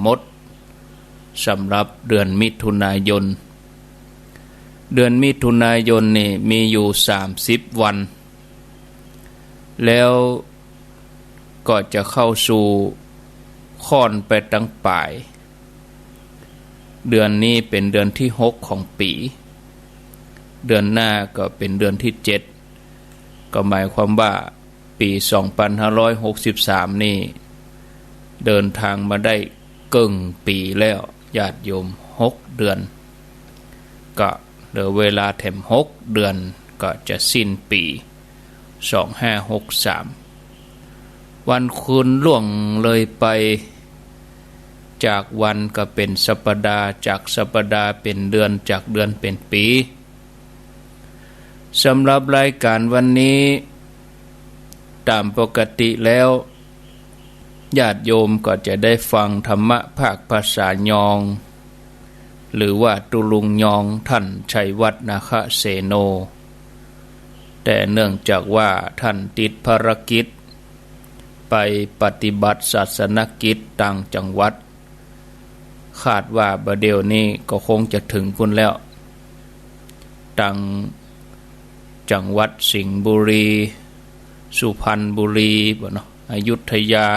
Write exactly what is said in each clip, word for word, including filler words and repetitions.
มด สำหรับเดือนมิถุนายน เดือนมิถุนายนนี่มีอยู่สามสิบวัน แล้วก็จะเข้าสู่ค่อนไปตังป๋าย เดือนนี้เป๋นเดือนตี้หกของปี๋ เดือนหน้าก็เป๋นเดือนตี้เจ็ด ก็หมายความว่าปี๋สองปันห้าร้อยหกสิบสามนี่ เดินทางมาได้เกิ่งปี๋แล้ว ญาติโยม หกเดือน ก็เหลือเวลาแถมหกเดือน ก็จะสิ้นปี๋ สองห้าหกสาม วันคืนล่วงเลยไป จากวันก็เป๋นสัปดาห์ จากสัปดาห์เป๋นเดือน จากเดือนเป๋นปี๋ สำหรับรายการวันนี้ ต๋ามปกติแล้ว ญาติโยมก็จะได้ฟังธรรมะภาคภาษายอง หรือว่าตุ๊ลุงยอง ท่านชัยวัฒน์ นาคเสโน แต่เนื่องจากว่าท่านติดภารกิจ ไปปฏิบัติศาสนกิจต่างจังหวัด คาดว่าบ่าเดี่ยวนี้ก็คงจะเถิงปู้นแล้ว ตังจังหวัดสิงห์บุรี สุพรรณบุรีบ่เนาะ อยุธยา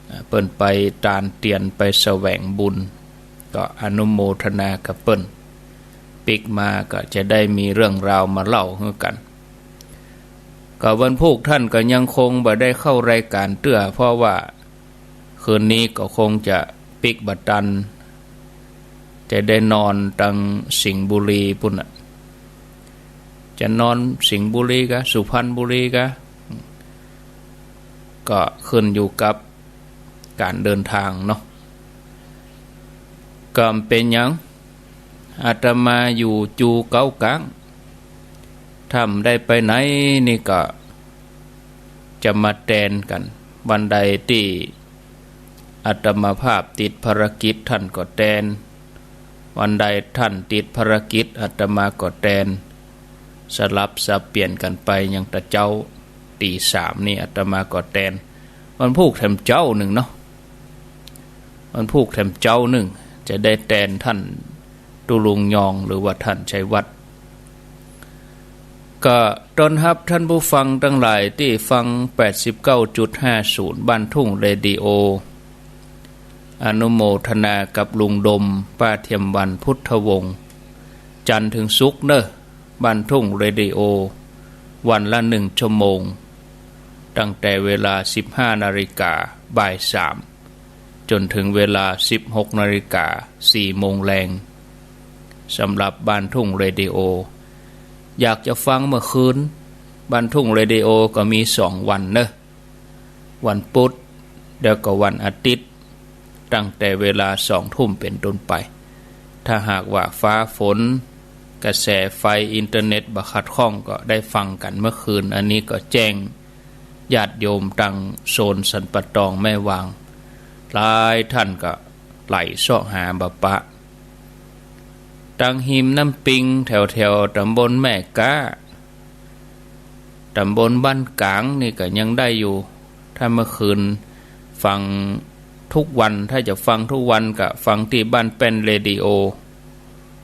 อ่า เปิ้นไปตานเตียน ไปแสวงบุญ ก็อนุโมทนากับเปิ้น ปิ๊กมาก็จะได้มีเรื่องราวมาเล่าหื้อกั๋น ก็วันพูกท่านก็ยังคงบ่ได้เข้ารายการเตื้อ เพราะว่าคืนนี้ก็คงจะปิ๊กบ่ตัน จะได้นอนตังสิงห์บุรีปู้นน่ะ จะนอนสิงห์บุรีกา สุพรรณบุรีกา ก็ขึ้นอยู่กับก๋านเดินทางเนาะ ก็บ่เป๋นหยัง อาตมาอยู่จูเก๊ากาง ถ้าบ่ได้ไปไหนนี่ก็จะมาแตนกั๋น วันใดตี้อาตมาภาพติดภารกิจท่านก็แตน วันใดท่านติดภารกิจอาตมาก็แตน สลับสับเปลี่ยนกั๋นไป อย่างตะเจ๊าตี๋สามนี่อาตมาก็แตน วันพูกแถมเจ๊านึ่งเนาะ วันพูกแถมเจ๊านึ่ง จะได้แตนท่านตุ๊ลุงยอง หรือว่าท่านชัยวัฒน์ ก็ต้อนฮับท่านผู้ฟังตังหลายตี้ฟังแปดสิบเก้าจุดห้าศูนย์บ้านทุ่งเรดิโอ อนุโมทนากับลุงดม ป้าเทียมวรรณ พุทธวงศ์ จันทร์เถิงศุกร์เน่อ บ้านทุ่งเรดิโอ วันละหนึ่งชั่วโมง ตั้งแต่เวลาสิบห้านาฬิกา บ่ายสาม จ๋นเถิงเวลาสิบหกนาฬิกา สี่โมงแลง สำหรับบ้านทุ่งเรดิโอ อยากจะฟังเมื่อคืน บ้านทุ่งเรดิโอก็มีสองวันเน่อ วันปุธ แล้วก็วันอาทิตย์ ตั้งแต่เวลาสองทุ่มเป๋นต้นไป ถ้าหากว่าฟ้าฝน กระแสไฟ อินเทอร์เน็ตบ่ขัดข้อง ก็ได้ฟังกั๋นเมื่อคืน อันนี้ก็แจ้งญาติโยมตังโซนสันป่าตองแม่วาง หลายท่านก็ไหลเซาะหาบ่ปะ ตังฮิมน้ำปิง แถวๆ ต๋ำบลแม่ก๊า ต๋ำบลบ้านก๋างนี่ก็ยังได้อยู่ ถ้าเมื่อคืนฟังทุกวัน ถ้าจะฟังทุกวันก็ฟังตี้บ้านแป้นเรดิโอ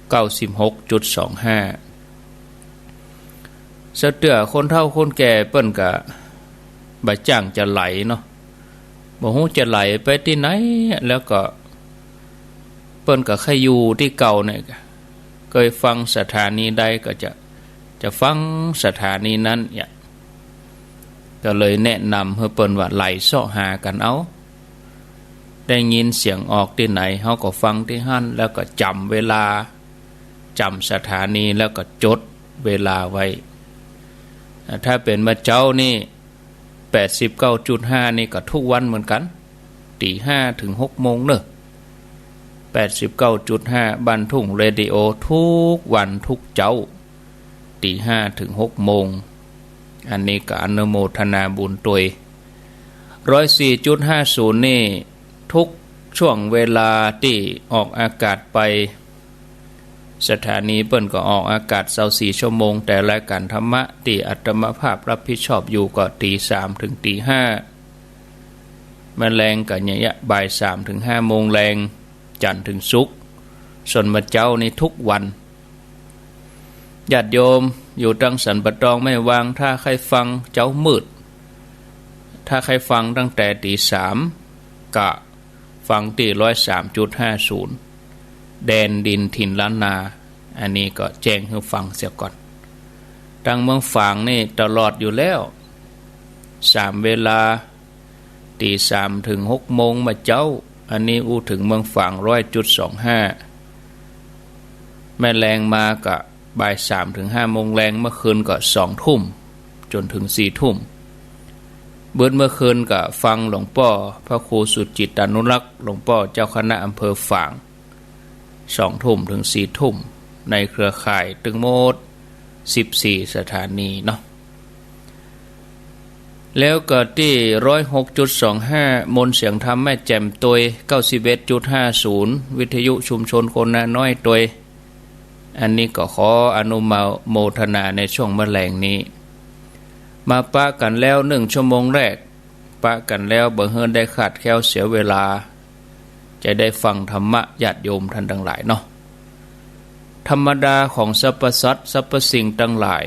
เก้าสิบหกจุดสองห้า ซะเตื้อคนเฒ่าคนแก่เปิ้นก็บ่จ้างจะไหลเนาะ บ่ฮู้จะไหลไปตี้ไหน แล้วก็เปิ้นก็ใค่อยู่ตี้เก่าเนี่ย เกยฟังสถานีใดก็จะ จะฟังสถานีนั้นเนี่ย ก็เลยแนะนำหื้อเปิ้นว่าไหลเซาะหากั๋นเอา ได้ยินเสียงออกตี้ไหน เฮาก็ฟังตี้หั้น แล้วก็จ๋ำเวลา จ๋ำสถานี แล้วก็จดเวลาไว้ อ่า ถ้าเป๋นบ่าเจ๊านี่ แปดสิบเก้าจุดห้านี่ก็ทุกวันเหมือนกั๋น ตี๋ห้าเถิงหกโมงเน่อ แปดสิบเก้าจุดห้าบ้านทุ่งเรดิโอ ทุกวันทุกเจ๊า ตี๋ห้าเถิงหกโมง อันนี้ก็อนุโมทนาบุญตวย ร้อยสี่จุดห้าศูนย์นี่ ทุกช่วงเวลาตี้ออกอากาศไป สถานีเปิ้นก็ออกอากาศซาวสี่ชั่วโมง แต่รายการธรรมะตี้อาตมาภาพรับผิดชอบอยู่ก็ตี๋สามเถิงตี๋ห้า มะแลงก็เนี่ยบ่ายสามเถิงห้าโมงแลง จันทร์เถิงศุกร์ ส่วนมะเจ๊านี่ทุกวัน ญาติโยมอยู่ตังสันป่าตองแม่วาง ถ้าใค่ฟังเจ๊ามืด ถ้าใค่ฟังตั้งแต่ตี๋สาม ก็ฟังตี้ร้อยสามจุดห้าศูนย์ แดนดินถิ่นล้านนา อันนี้ก็แจ้งหื้อฟังเสียก่อน ตังเมืองฝางนี่ตลอดอยู่แล้ว สามเวลา ตี๋สามเถิงหกโมงมะเจ๊า อันนี้อู้เถิงเมืองฝางร้อยจุดสองห้า แม่แลงมาก็บ่ายสามเถิงห้าโมงแลง เมื่อคืนก็สองทุ่มจ๋นเถิงสี่ทุ่ม เบิดเมื่อคืนก็ฟังหลวงป้อพระครูสุจิตตานุรักษ์ หลวงป้อเจ้าคณะอำเภอฝาง สองทุ่มเถิงสี่ทุ่ม ในเครือข่ายตึงหมดสิบสี่สถานีเนาะ แล้วก็ตี้ร้อยหกจุดสองห้า มนต์เสียงธรรมแม่แจ่มตวย เก้าสิบเอ็ดจุดห้าศูนย์ วิทยุชุมชนคนนาน้อยตวย อันนี้ก็ขออนุโมทนาในช่วงมะแลงนี้ มาปะกั๋นแล้วหนึ่งชั่วโมงแรก ปะกั๋นแล้วบ่หื้อได้ขาดแคลนเสียเวลา จะได้ฟังธรรมะญาติโยมท่านตังหลายเนาะ ธรรมดาของสรรพสัตว์สรรพสิ่งตังหลาย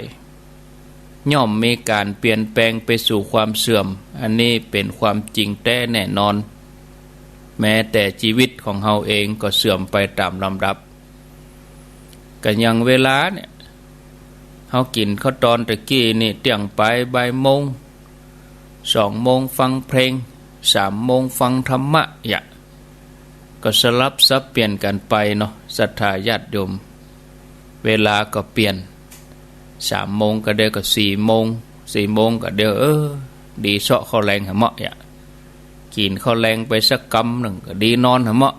ย่อมมีก๋านเปลี่ยนแปลงไปสู่ความเสื่อม อันนี้เป๋นความจริงแต๊แน่นอน แม้แต่จีวิตของเฮาเองก็เสื่อมไปต๋ามลำดับ ก็อย่างเวลาเนี่ย เฮากิ๋นข้าวตอนตะกี้นี่เตี้ยงไปบ่ายโมง สองโมงฟังเพลง สามโมงฟังธรรมะ อย่าง ก็สลับสับเปลี่ยนกั๋นไปเนาะ ศรัทธาญาติโยม เวลาก็เปลี่ยน สามโมงก็เดี๋ยวก็สี่โมง สี่โมงก็เดี๋ยว เออ ดีเซาะข้าวแลงหะเมาะ อย่าง กิ๋นข้าวแลงไปสักกำนึ่งก็ดีนอนหะเมาะ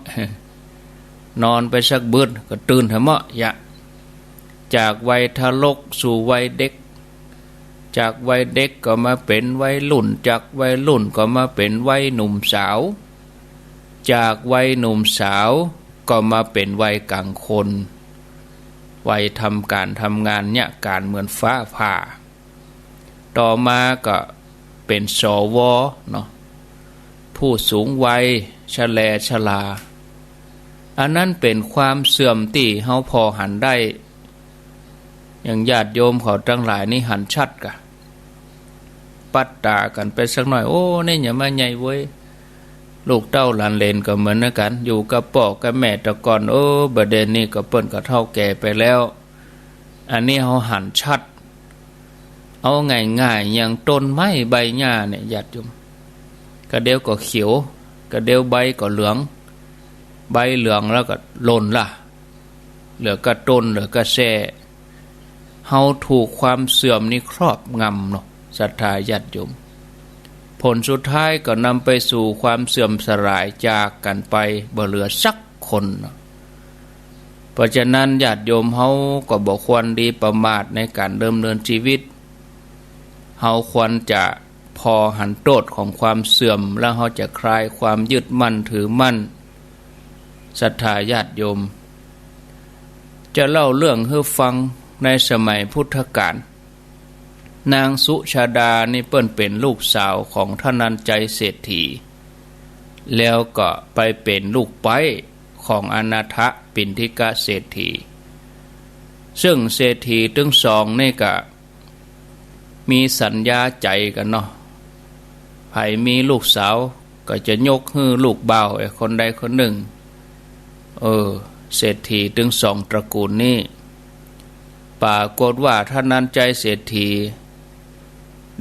นอนไปสักบึดก็ตื่นหะเมาะ อย่าง จากวัยทารกสู่วัยเด็ก จากวัยเด็กก็มาเป๋นวัยรุ่น จากวัยรุ่นก็มาเป๋นวัยหนุ่มสาว จากวัยหนุ่มสาวก็มาเป๋นวัยก๋างคน วัยทำก๋านทำงานเยียะก๋านเหมือนฟ้าผ่า ต่อมาก็เป๋น สว เนาะ ผู้สูงวัย ชะแลชรา อันนั้นเป๋นความเสื่อมตี้เฮาผ่อหันได้ อย่างญาติโยมเขาตังหลายนี่หันชัดก่ะ ปัดต๋ากั๋นไปสักหน่อย โอ้ นี่หยังมาใหญ่เว้ย ลูกเต้าหลานเหลนก็เหมือนกั๋น อยู่กับป้อกับแม่แต่ก่อน โอ้ บ่าเดี่ยวนี้ก็เปิ้นก็เฒ่าแก่ไปแล้ว อันนี้เฮาหันชัด เอาง่ายๆ อย่างต้นไม้ใบหญ้าเนี่ยญาติโยม กะเดี๋ยวก็เขียว กะเดี๋ยวใบก็เหลือง ใบเหลืองแล้วก็หล่นละ เหลือก้าต้น เหลือก้าแส้ เฮาถูกความเสื่อมนี่ครอบงำเนาะ ศรัทธาญาติโยม ผลสุดท้ายก็นำไปสู่ความเสื่อมสลายจากกั๋นไป บ่เหลือสักคนเนาะ เพราะฉะนั้นญาติโยมเฮาก็บ่ควรดีประมาทในก๋านดำเนินจีวิต เฮาควรจะผ่อหันโต้ษของความเสื่อม แล้วเฮาจะคลายความยึดมั่นถือมั่น ศรัทธาญาติโยม จะเล่าเรื่องหื้อฟัง ในสมัยพุทธกาล นางสุชาดานี่เปิ้นเป๋นลูกสาวของธนัญไจยเศรษฐี แล้วก็ไปเป๋นลูกใป๊ของอนาถปิณฑิกเศรษฐี ซึ่งเศรษฐีตึงสองนี่ก็ มีสัญญาใจ๋กั๋นเนาะ ใผมีลูกสาวก็จะยกหื้อลูกบ่าวไอ้คนใดคนนึ่ง เออ เศรษฐีตึงสองตระกูลนี้ ปรากฏว่าธนัญไจยเศรษฐี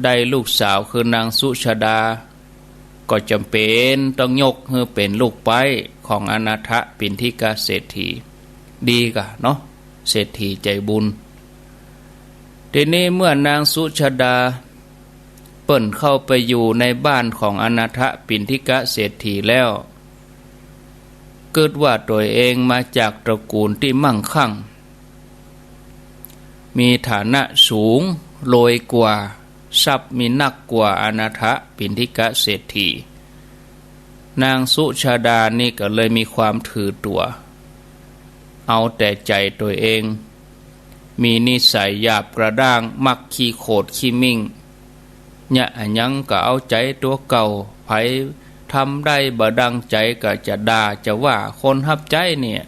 ได้ลูกสาวคือนางสุชาดา ก็จ๋ำเป๋นต้องยกหื้อเป๋นลูกใป๊ของอนาถปิณฑิกเศรษฐี ดีก่ะเนาะ เศรษฐีใจ๋บุญ ทีนี้เมื่อนางสุชาดาเปิ้นเข้าไปอยู่ในบ้านของอนาถปิณฑิกเศรษฐีแล้ว กึ๊ดว่าตั๋วเองมาจากตระกูลตี้มั่งคั่ง มีฐานะสูงโลยกว่า ทรัพย์มีนักกว่าอนาถปิณฑิกเศรษฐี นางสุชาดานี่ก็เลยมีความถือตั๋ว เอาแต่ใจ๋ตั๋วเอง มีนิสัยหยาบกระด้าง มักขี้โขดขี้มิ่ง เยียะอะหยังก็เอาใจ๋ตั๋วเก่า ใผถ ทำได้บ่ดังใจ๋ก็จะด่าจะว่าคนฮับใจ๊เนี่ย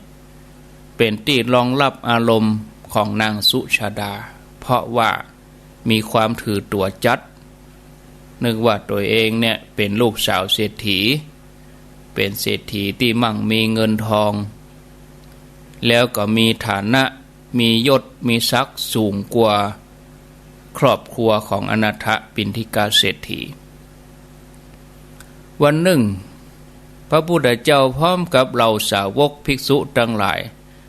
เป๋นตี้รองฮับอารมณ์ของนางสุชาดา เพราะว่ามีความถือตั๋วจั๊ด นึกว่าตั๋วเองเนี่ยเป๋นลูกสาวเศรษฐี เป๋นเศรษฐีตี้มั่งมีเงินทอง แล้วก็มีฐานะ มียศ มีศักดิ์สูงกว่าครอบครัวของอนาถปิณฑิกะเศรษฐี วันนึ่ง พระพุทธเจ้าพร้อมกับเหล่าสาวกภิกษุตังหลาย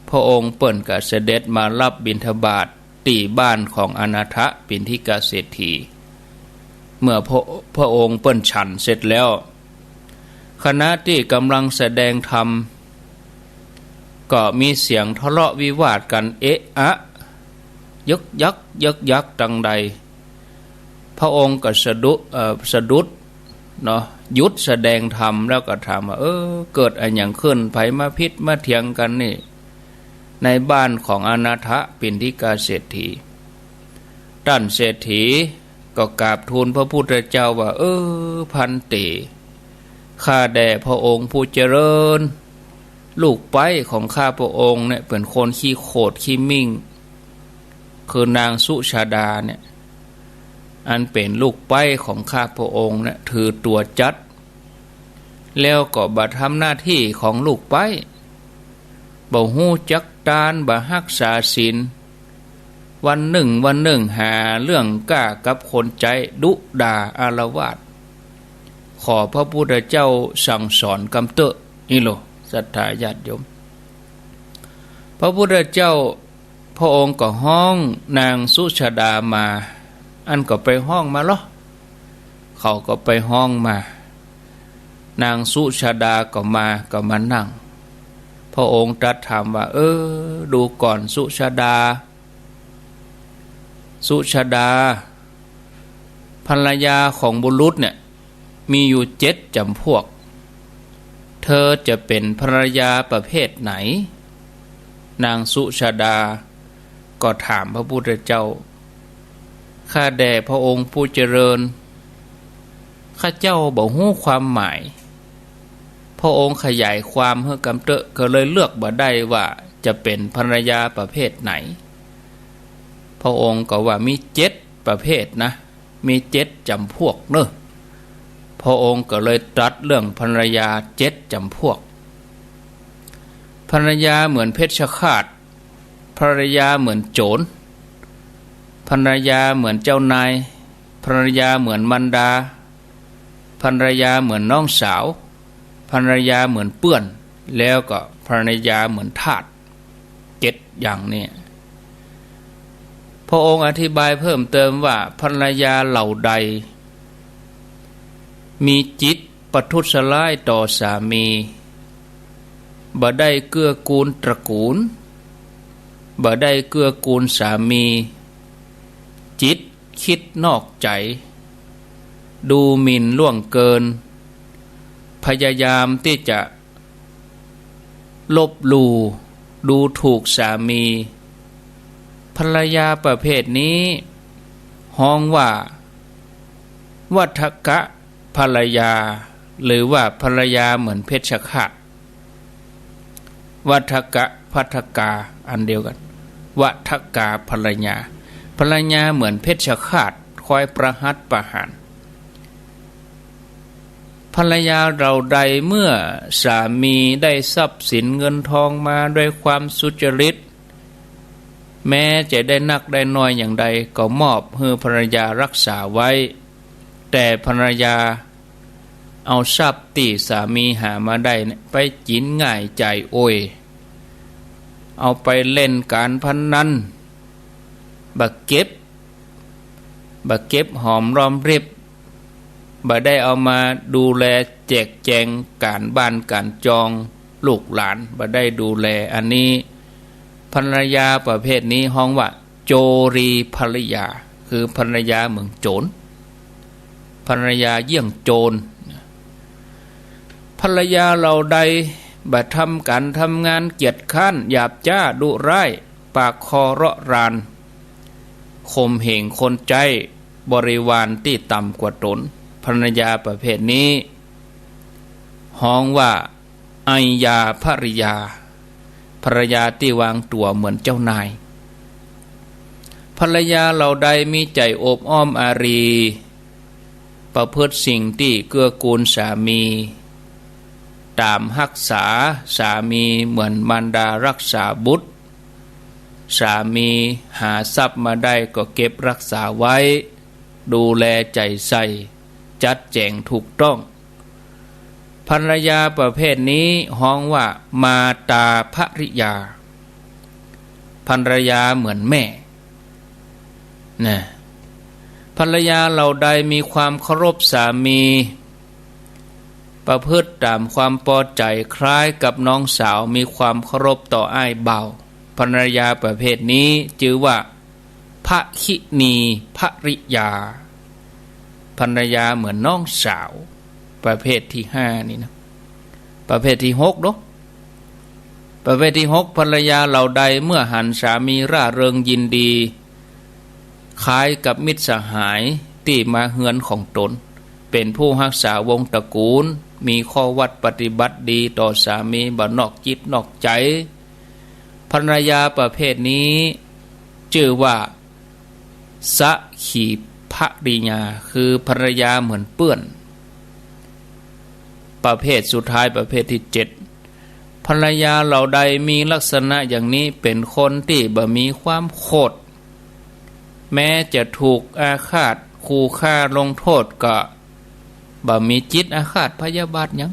พระองค์เปิ้นก็เสด็จมารับบิณฑบาต ตี้บ้านของอนาถปิณฑิกะเศรษฐี เมื่อพระ พระองค์เปิ้นฉันเสร็จแล้ว ขณะตี้ก่ำลังแสดงธรรม ก็มีเสียงทะเลาะวิวาทกั๋นเอะอะ ยึกยัก ยึกยักตังใด พระองค์ก็สะดุ เอ่อ สะดุดเนาะ หยุดแสดงธรรมแล้วก็ถามว่า เออ เกิดอะหยังขึ้น ใผมาผิดมาเถียงกั๋นนี่ ในบ้านของอนาถปิณฑิกะเศรษฐี ต้านเศรษฐีก็กราบทูลพระพุทธเจ้าว่า เออ ภันเต ข้าแต่พระองค์ผู้เจริญ ลูกใป๊ของข้าพระองค์เนี่ยเป๋นคนขี้โขดขี้มิ่ง คือนางสุชาดาเนี่ย อันเป๋นลูกใป๊ของข้าพระองค์เนี่ยถือตั๋วจั๊ด แล้วก็บ่ทำหน้าตี้ของลูกใป๊ บ่ฮู้จักตาน บ่ฮักษาศีล วันนึ่งวันนึ่งหาเรื่องก้ากับคนใจ๊ ดุด่าอาละวาด ขอพระพุทธเจ้าสั่งสอนกำเต๊อะ นี่โล ศรัทธาญาติโยม พระพุทธเจ้า พระองค์ก็ฮ้องนางสุชาดามา อันก็ไปฮ้องมาลอ เขาก็ไปฮ้องมา นางสุชาดาก็มา ก็มานั่ง พระองค์ตรัสถามว่า เออ ดูก่อนสุชาดา สุชาดา ภรรยาของบุรุษเนี่ย มีอยู่เจ็ดจ๋ำพวก เธอจะเป๋นภรรยาประเภทไหน นางสุชาดาก็ถามพระพุทธเจ้า ข้าแต่พระองค์ผู้เจริญ ข้าเจ้าบ่ฮู้ความหมาย พระองค์ขยายความหื้อกำเต๊อะ ก็เลยเลือกบ่ได้ว่าจะเป๋นภรรยาประเภทไหน พระองค์ก็ว่ามีเจ็ดประเภทนะ มีเจ็ดจ๋ำพวกเน่อ พระองค์ก็เลยตรัสเรื่องภรรยาเจ็ดจ๋ำพวก ภรรยาเหมือนเพชฌฆาต ภรรยาเหมือนโจร ภรรยาเหมือนเจ้านาย ภรรยาเหมือนมารดา ภรรยาเหมือนน้องสาว ภรรยาเหมือนเปื้อน แล้วก็ภรรยาเหมือนทาส เจ็ดอย่างนี้ พระองค์อธิบายเพิ่มเติมว่า ภรรยาเหล่าใด มีจิตประทุษร้ายต่อสามี บ่ได้เกื้อกูลตระกูล บ่ได้เกื้อกูลสามี จิตคิดนอกใจ๋ ดูหมิ่นล่วงเกิน พยายามตี้จะ ลบหลู่ ดูถูกสามี ภรรยาประเภทนี้ ฮ้องว่า วัฏกะภรรยา หรือว่าภรรยาเหมือนเพชฌฆาต วัฏกะ ภัทกา อันเดียวกั๋น วัฏกาภรรยา ภรรยาเหมือนเพชฌฆาต คอยประหัตประหาร ภรรยาเหล่าใดเมื่อสามีได้ทรัพย์สินเงินทองมาด้วยความสุจริต แม้จะได้นักได้น้อยอย่างใดก็มอบหื้อภรรยารักษาไว้ แต่ภรรยาเอาทรัพย์ตี้สามีหามาได้เนี่ยไปกิ๋นง่ายจ่ายโอย เอาไปเล่นก๋านพนัน บ่เก็บ บ่เก็บหอมรอมริบ บ่ได้เอามาดูแลแจกแจงก๋านบ้านก๋านจองลูกหลาน บ่ได้ดูแล อันนี้ ภรรยาประเภทนี้ฮ้องว่า โจรีภริยา คือภรรยาเหมือนโจร ภรรยาเยี่ยงโจร ภรรยาเหล่าใดบ่ทำก๋านทำงาน เกียจคร้าน หยาบจ๊า ดุร้าย ปากคอเร้อราน ข่มเหงคนใจ๊ บริวารตี้ต่ำกว่าตน ภรรยาประเภทนี้ ฮ้องว่า อัยยาภริยา ภรรยาตี้วางตั๋วเหมือนเจ้านาย ภรรยาเหล่าใดมีใจ๋โอบอ้อมอารี ประพฤติสิ่งตี้เกื้อกูลสามี ต๋ามฮักษาสามีเหมือนมารดาฮักษาบุตร สามีหาทรัพย์มาได้ก็เก็บฮักษาไว้ ดูแลใจ๋ใส่ จัดแจ๋งถูกต้อง ภรรยาประเภทนี้ฮ้องว่า มาตาภริยา ภรรยาเหมือนแม่ นะ ภรรยาเหล่าใดมีความเคารพสามี ประพฤติต๋ามความปอใจ๋คล้ายกับน้องสาวมีความเคารพต่ออ้ายบ่าว ภรรยาประเภทนี้จื้อว่า ภคินีภริยา ภรรยาเหมือนน้องสาว ประเภทที่ห้านี่นะ ประเภทที่หกเนาะ ประเภทที่หก ภรรยาเหล่าใดเมื่อหันสามีร่าเริงยินดี คล้ายกับมิตรสหายตี้มาเฮือนของต๋น เป๋นผู้ฮักษาวงศ์ตระกูล มีข้อวัตรปฏิบัติดีต่อสามี บ่นอกจิตนอกใจ๋ ภรรยาประเภทนี้จื้อว่า สขีภริยา คือภรรยาเหมือนเปื้อน ประเภทสุดท้าย ประเภทที่เจ็ด ภรรยาเหล่าใดมีลักษณะอย่างนี้ เป๋นคนตี้บ่มีความโขด แม้จะถูกอาฆาต ขู่ฆ่าลงโทษก็ บ่มีจิตอาฆาตพยาบาทหยัง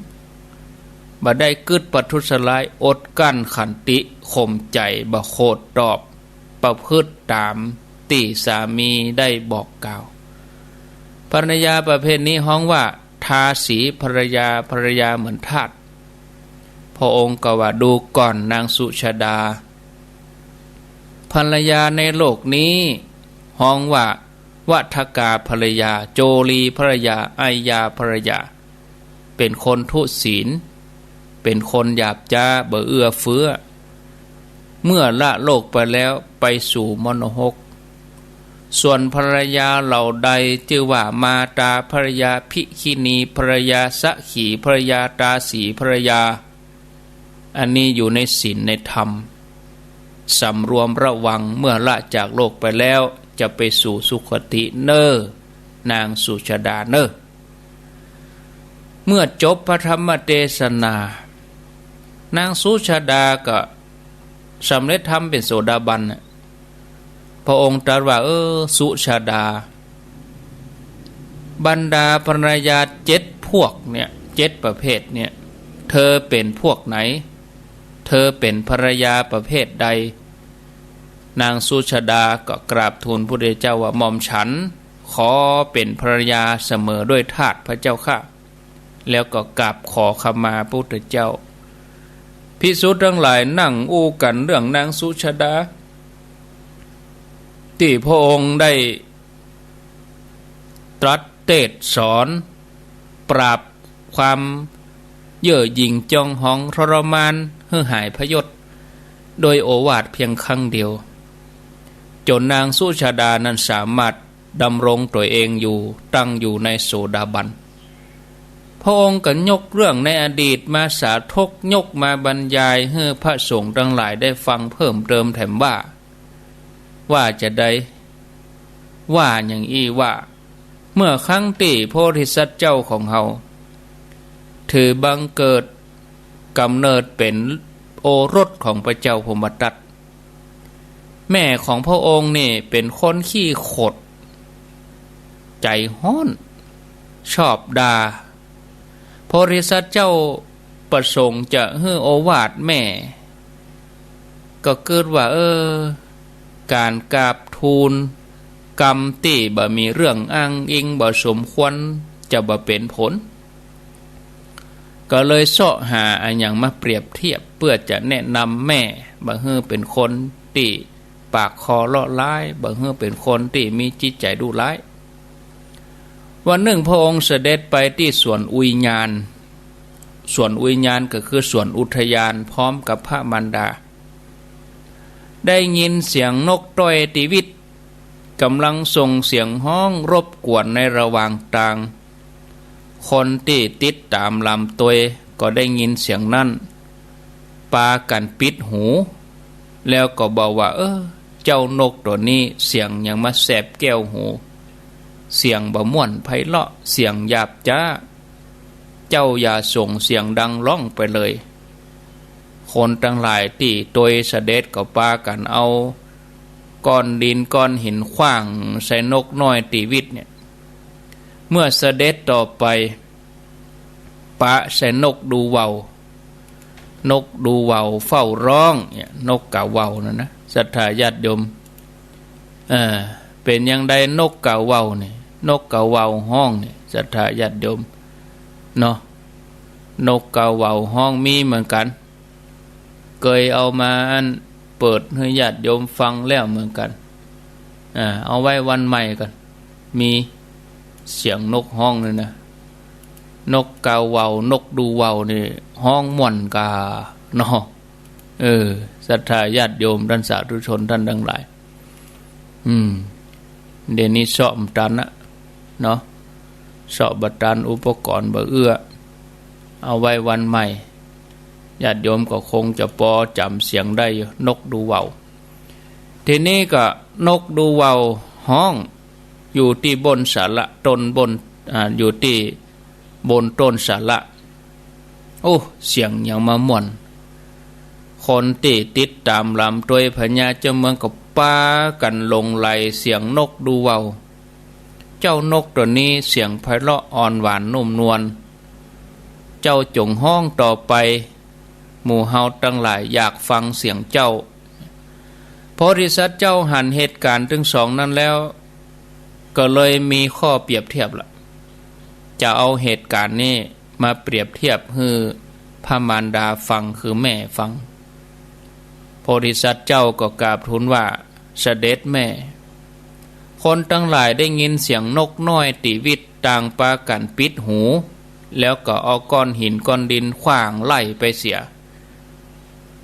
บ่ได้กึ๊ดประทุษร้าย อดกลั้นขันติข่มใจ๋ บ่โขดตอบ ประพฤติต๋ามตี้สามีได้บอกกล่าว ภรรยาประเภทนี้ฮ้องว่า ทาสีภริยา ภรรยาเหมือนทาส พระองค์ก็ว่า ดูก่อนนางสุชาดา ภรรยาในโลกนี้ฮ้องว่า วัฒกาภริยา โจรีภริยา อัยยาภริยา เป๋นคนทุศีล เป๋นคนหยาบจ๊า บ่เอื้อเฟื้อ เมื่อละโลกไปแล้วไปสู่มรณภพ ส่วนภรรยาเหล่าใดจื้อว่า มาตาภริยา ภคินีภริยา สขีภริยา ตาสีภริยา อันนี้อยู่ในศีลในธรรม สำรวมระวัง เมื่อละจากโลกไปแล้วจะไปสู่สุคติเน่อ นางสุชาดาเน่อ เมื่อจบพระธรรมเตสนา นางสุชาดาก็สำเร็จธรรมเป๋นโสดาบันน่ะ พระองค์ตรัสว่า เออ สุชาดา บรรดาภรรยาเจ็ดพวกเนี่ย เจ็ดประเภทเนี่ย เธอเป๋นพวกไหน เธอเป๋นภรรยาประเภทใด นางสุชาดาก็กราบทูลพุทธเจ้าว่า หม่อมฉันขอเป๋นภรรยาเสมอด้วยเทศพระเจ้าข้า แล้วก็กราบขอขมาพุทธเจ้า ภิกษุทั้งหลายนั่งอู้กั๋นเรื่องนางสุชาดา ตี้พระองค์ได้ตรัสเตศน์สอน ปราบความเย่อหยิ่งจองหองทรมานหื้อหายพยศ โดยโอวาทเพียงครั้งเดียว จ๋นนางสุชาดานั้นสามารถดำรงตั๋วเองอยู่ ตั้งอยู่ในโสดาบัน พระองค์ก็ยกเรื่องในอดีตมาสาธก ยกมาบรรยายหื้อพระสงฆ์ทั้งหลายได้ฟังเพิ่มเติมแถมว่า ว่าจาใด ว่าอย่างอี้ว่า เมื่อครั้งตี้โพธิสัตว์เจ้าของเฮา ถือบังเกิดก๋ำเนิดเป๋นโอรสของพระเจ้าพรหมทัต แม่ของพระองค์นี่เป๋นคนขี้ขด ใจ๋ฮ้อน ชอบด่า โพธิสัตว์เจ้าประสงค์จะหื้อโอวาทแม่ ก็กึ๊ดว่า เออ ก๋านกราบทูลกำตี้บ่มีเรื่องอ้างอิง บ่สมควร จะบ่เป๋นผล ก็เลยเซาะหาอะหยังมาเปรียบเทียบ เปื้อจะแนะนำแม่ บ่หื้อเป๋นคนตี้ปากคอเลาะร้าย บ่หื้อเป๋นคนตี้มีจิตใจ๋ดุร้าย วันนึ่งพระองค์เสด็จไปตี้สวนอุยญาณ สวนอุยญาณก็คือสวนอุทยาน พร้อมกับพระมารดา ได้ยินเสียงนกต้อยติวิต ก๋ำลังส่งเสียงฮ้องรบกวนในระหว่างตาง คนตี้ติดต๋ามลำตวย ก็ได้ยินเสียงนั้น ปากั๋นปิดหู แล้วก็บอกว่า เออ เจ้านกตั๋วนี้เสียงหยังมาแสบแก้วหู เสียงบ่ม่วนไพเราะ เสียงหยาบจ๊า เจ้าอย่าส่งเสียงดังร้องไปเลย คนตังหลายตี้ตวยเสด็จก็ปากั๋นเอาก้อนดินก้อนหินขว้างใส่นกน้อยตี้วิทย์เนี่ย เมื่อเสด็จต่อไป ปะใส่นกดูว่าว นกดูว่าวเฝ้าร้องเนี่ย นกกาว่าวนั่นนะ ศรัทธาญาติโยม เออ เป๋นอย่างใดนกกาว่าวเนี่ย นกกาว่าวฮ้องเนี่ย ศรัทธาญาติโยม เนาะ นกกาว่าวฮ้องมีเหมือนกั๋น เกยเอามาอันเปิดหื้อญาติโยมฟังแล้วเหมือนกั๋น อ่า เอาไว้วันใหม่กั๋น มีเสียงนกฮ้องเลยนะ นกกาว่าว นกดูว่าวนี่ฮ้องม่วนกาเนาะ เออ ศรัทธาญาติโยม ต้านสาธุชนต้านตังหลาย อืม เดี๋ยวนี้เซาะบ่ตันนะ เนาะ เซาะบ่ตัน อุปกรณ์บ่เอื้อ เอาไว้วันใหม่ ญาติโยมก็คงจะปอจ๋ำเสียงได้อยู่ นกดูว่าว ทีนี้ก็นกดูว่าวฮ้องอยู่ตี้บนสาละ ต้นบน อ่า อยู่ตี้บนต้นสาละ โอ้ เสียงหยังมาม่วน คนตี้ติดต๋ามลำตวยพญาเจ้าเมืองก็ปากั๋นหลงใหลเสียงนกดูว่าว เจ้านกตั๋วนี้เสียงไพเราะอ่อนหวานนุ่มนวล เจ้าจงฮ้องต่อไป หมู่เฮาตังหลายอยากฟังเสียงเจ้า โพธิสัตว์เจ้าหันเหตุก๋ารณ์ตึงสองนั้นแล้ว ก็เลยมีข้อเปรียบเทียบละ จะเอาเหตุก๋ารณ์นี้มาเปรียบเทียบหื้อพระมารดาฟัง คือแม่ฟัง โพธิสัตว์เจ้าก็กราบทูลว่า เสด็จแม่ คนตังหลายได้ยินเสียงนกน้อยตี้วิทย์ต่างปากั๋นปิดหู แล้วก็เอาก้อนหินก้อนดินขว้างไล่ไปเสีย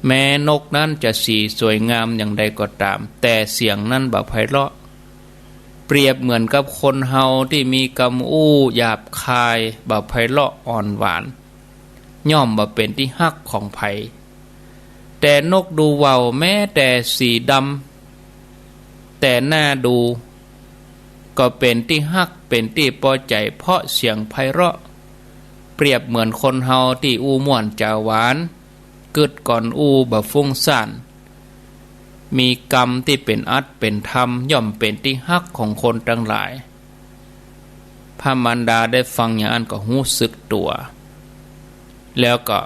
แม้นกนั้นจะสีสวยงามอย่างใดก็ต๋าม แต่เสียงนั้นบ่ไพเราะ เปรียบเหมือนกับคนเฮาตี้มีกำอู้หยาบคาย บ่ไพเราะอ่อนหวาน ย่อมบ่เป๋นตี้ฮักของใผ แต่นกดูว่าวแม้แต่สีดำ แต่หน้าดู ก็เป๋นตี้ฮัก เป๋นตี้ปอใจ๋ เพราะเสียงไพเราะ เปรียบเหมือนคนเฮาตี้อู้ม่วนจ๋าหวาน กึ๊ดก่อนอู้บ่ฟุ้งซ่าน มีกำตี้เป๋นอัตเป๋นธรรม ย่อมเป๋นตี้ฮักของคนตังหลาย พระมารดาได้ฟังอย่างอั้นก็ฮู้สึกตั๋ว แล้วก็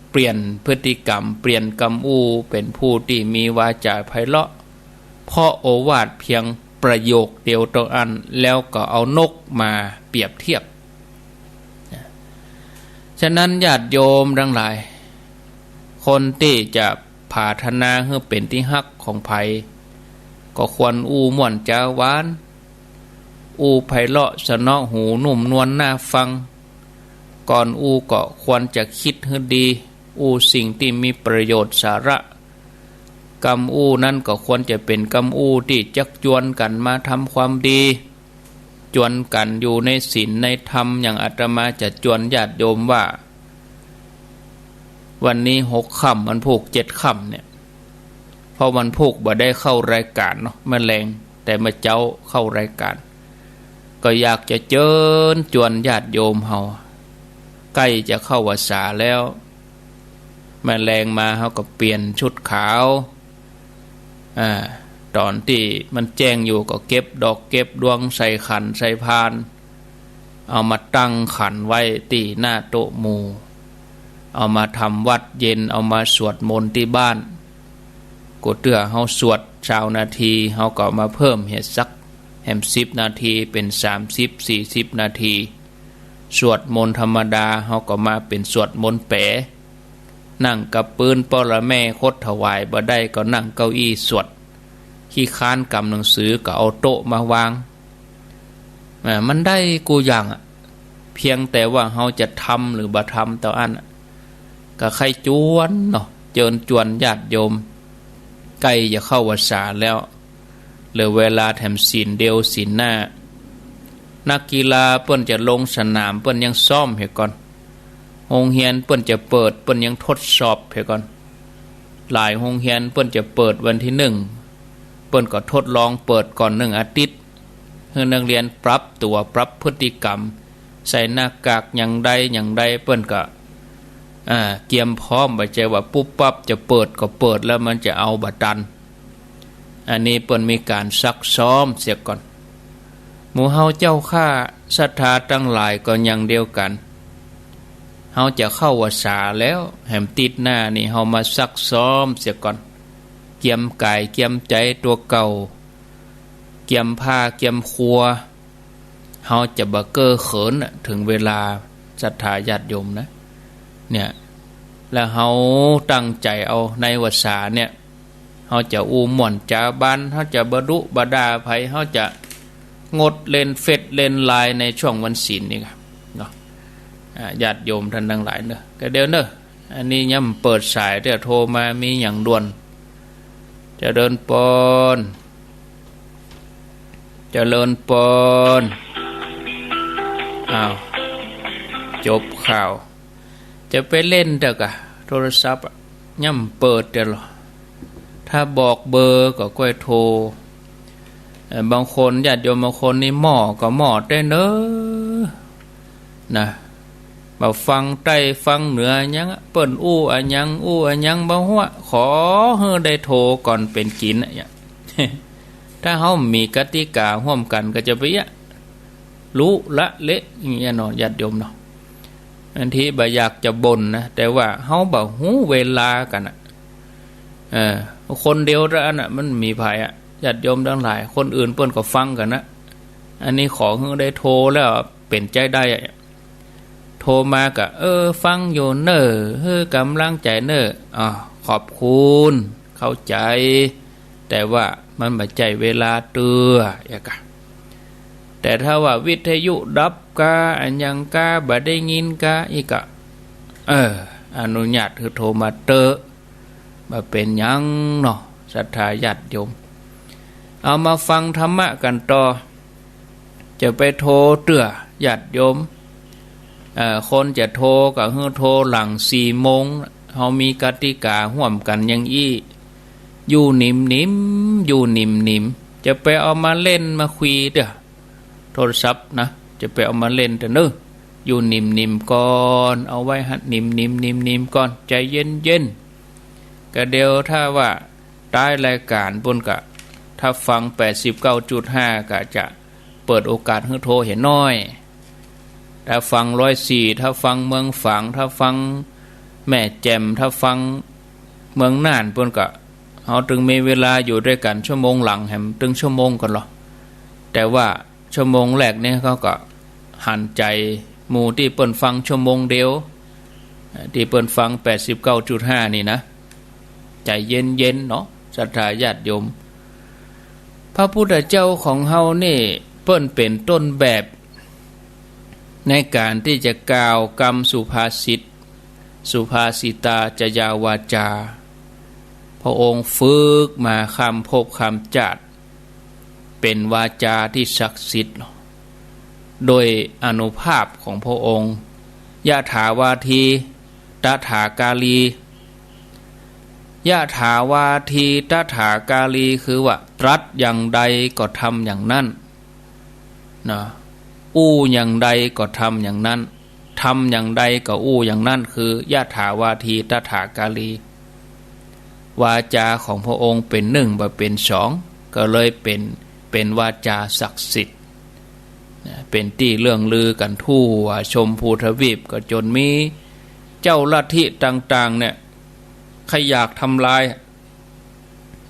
เปลี่ยนพฤติกรรม เปลี่ยนกำอู้ เป๋นผู้ตี้มีวาจ๋าไพเราะ เพราะโอวาทเพียงประโยคเดียวเต้าอั้น แล้วก็เอานกมาเปรียบเทียบ ฉะนั้นญาติโยมตังหลาย คนตี้จะผาถนาหื้อเป๋นตี้ฮักของใผ ก็ควรอู้ม่วนจ๋าหวาน อู้ไพเราะเสนาะหู นุ่มนวลน่าฟัง ก่อนอู้ก็ควรจะกึ๊ดหื้อดี อู้สิ่งตี้มีประโยชน์สาระ กำอู้นั้นก็ควรจะเป๋นกำอู้ตี้จักจวนกั๋นมาทำความดี จวนกั๋นอยู่ในศีลในธรรม อย่างอาตมาจะจวนญาติโยมว่า วันนี้หกค่ำ วันพูกเจ็ดค่ำเนี่ย เพราะวันพูกบ่ได้เข้ารายก๋านเนาะ เมื่อแลง แต่เมื่อเจ๊าเข้ารายก๋าน ก็อยากจะเจิญจวนญาติโยมเฮา ใก้จะเข้าพรรษาแล้ว เมื่อแลงมาเฮาก็เปลี่ยนชุดขาว อ่า ต๋อนตี้มันแจ้งอยู่ก็เก็บดอกเก็บดวงใส่ขันใส่พาน เอามาตั้งขันไว้ตี้หน้าโต๊ะหมู่ เอามาทำวัตรเย็น เอามาสวดมนต์ตี้บ้าน ก็เตื้อเฮาสวดซาวนาที เฮาก็เอามาเพิ่มเหียสักแหมสิบนาที เป๋นสามสิบ สี่สิบนาที สวดมนต์ธรรมดา เฮาก็มาเป๋นสวดมนต์แป๋ นั่งกับปื๊น ป้อละแม่คดถวายบ่ได้ ก็นั่งเก้าอี้สวด ขี้ค้านกำหนังสือ ก็เอาโต๊ะมาวาง อ่า มันได้กู้อย่างอะ เพียงแต่ว่าเฮาจะทำหรือบ่ทำเต้าอั้นอะ ก็ใค่จวนเนาะ เจิญจวนญาติโยม ใก้จะเข้าพรรษาแล้ว เหลือเวลาแถมศีลเดียวศีลหน้า นักกีฬาเปิ้นจะลงสนาม เปิ้นยังซ้อมเหียก่อน โฮงเฮียนเปิ้นจะเปิด เปิ้นยังทดสอบเหียก่อน หลายโฮงเฮียนเปิ้นจะเปิดวันตี้นึ่ง เปิ้นก็ทดลองเปิดก่อนนึ่งอาทิตย์ หื้อนักเฮียนปรับตั๋ว ปรับพฤติกรรม ใส่หน้ากากอย่างใดอย่างใด เปิ้นก็ อ่า เกียมพร้อม บ่ใจ้ว่าปุ๊บปั๊บจะเปิดก็เปิดแล้วมันจะเอาบ่ตัน อันนี้เปิ้นมีก๋านซักซ้อมเสียก่อน หมู่เฮาเจ้าข้าศรัทธาตังหลายก็อย่างเดียวกั๋น เฮาจะเข้าพรรษาแล้ว แหมติดหน้านี่เฮามาซักซ้อมเสียก่อน เกียมก๋ายเกียมใจ๋ตั๋วเก่า เกียมผ้าเกียมครัว เฮาจะบ่เก้อเขินน่ะ เถิงเวลาศรัทธาญาติโยมนะ เนี่ย แล้วเฮาตั้งใจ๋เอาในพรรษาเนี่ย เฮาจะอู้ม่วนจ๋าบาน เฮาจะบ่ดุบ่ด่าใผ เฮาจะงดเล่นเฟซเล่นไลน์ในช่วงวันศีลนี่กะเนาะ อ่า ญาติโยมต้านตังหลายเน่อ ก็เดี๋ยวเน่อ อันนี้ยังบ่เปิดสายเตื้อ โทรมามีหยังด่วน เจริญปอน เจริญปอน อ้าว จบข่าว จะไปเล่นเตื้อกะ โทรศัพท์อะ ยังบ่เปิดเตื้อลอ ถ้าบอกเบอร์ก็ก้อยโทร เอ่อ บางคนญาติโยมบางคนนี่หม้อก็หม้อแต๊เน่อ นะ บ่ฟังใต้ฟังเหนือหยังอะ เปิ้นอู้อะหยัง อู้อะหยังบ่ฮู้อะ ขอหื้อได้โทรก่อนเป๋นกิ๋นอะ ถ้าเฮามีกติกาฮ่วมกั๋นก็จะไปอะ ลุละเละอย่างเงี้ยเนาะ ญาติโยมเนาะ บางทีบ่อยากจะบ่นนะ แต่ว่าเฮาบ่ฮู้เวลากั๋นอะ เออ คนเดียวเต้าอั้นน่ะ มันมีใผอะ ญาติโยมตังหลาย คนอื่นเปิ้นก็ฟังกั๋นนะ อันนี้ขอหื้อได้โทรแล้วเป๋นใจ๊ได้อะ โทรมาก็ เออ ฟังอยู่เน่อ หื้อกำลังใจ๋เน่อ อ้อ ขอบคุณ เข้าใจ๋ แต่ว่ามันบ่ใจ้เวลาเตื้อ อย่างกะ แต่ถ้าว่าวิทยุดับกา อะหยังกา บ่ได้ยินกา อี้กะ เออ อนุญาตหื้อโทรมาเต๊อะ บ่เป๋นหยังเนาะ ศรัทธาญาติโยม เอามาฟังธรรมะกั๋นต่อ จะไปโทรเตื้อ ญาติโยม เอ่อ คนจะโทรก็หื้อโทรหลังสี่โมง เฮามีกติกาฮ่วมกั๋นอย่างอี้ อยู่นิ่มๆ อยู่นิ่มๆ จะไปเอามาเล่นมาคุยเตื้อ โทรศัพท์นะ จะไปเอามาเล่นเตื้อเน่อ อยู่นิ่มๆ ก่อน เอาไว้หัดนิ่มๆ นิ่มๆ ก่อน ใจ๋เย็นๆ ก็เดี๋ยวถ้าว่าต้ายรายก๋านปู้นก็ ถ้าฟังแปดสิบเก้าจุดห้าก็จะเปิดโอกาสหื้อโทรเหียน้อย ถ้าฟังร้อยสี่ ถ้าฟังเมืองฝาง ถ้าฟังแม่แจ่ม ถ้าฟังเมืองน่านปู้นก็ เฮาตึงมีเวลาอยู่ตวยกั๋นชั่วโมงหลังแหมตึงชั่วโมงก่อนลอ แต่ว่าชั่วโมงแรกเนี่ยเขาก็หันใจ๋หมู่ตี้เปิ้นฟังชั่วโมงเดียว ตี้เปิ้นฟังแปดสิบเก้าจุดห้านี่นะ ใจ๋เย็นๆ เนาะ ศรัทธาญาติโยม พระพุทธเจ้าของเฮานี่เปิ้นเป๋นต้นแบบ ในก๋านตี้จะกล่าวกำสุภาษิต สุภาษิตาจยาวาจา พระองค์ฝึกมาข้ามภพข้ามจาติ เป๋นวาจาตี้ศักดิ์สิทธิ์ โดยอานุภาพของพระองค์ ยะถาวาที ตถาคารี ยะถาวาที ตถาคารี คือว่าตรัสอย่างใดก็ทำอย่างนั้น นะ อู้อย่างใดก็ทำอย่างนั้น ทำอย่างใดก็อู้อย่างนั้น คือ ยะถาวาที ตถาคารี วาจาของพระองค์เป๋นนึ่งบ่เป๋นสอง ก็เลยเป๋น เป๋นวาจาศักดิ์สิทธิ์ นะ เป๋นตี้เลื่องลือกั๋นทั่วชมพูทวีป ก็จ๋นมีเจ้าลัทธิต่างๆ เนี่ย ใค่อยากทำลาย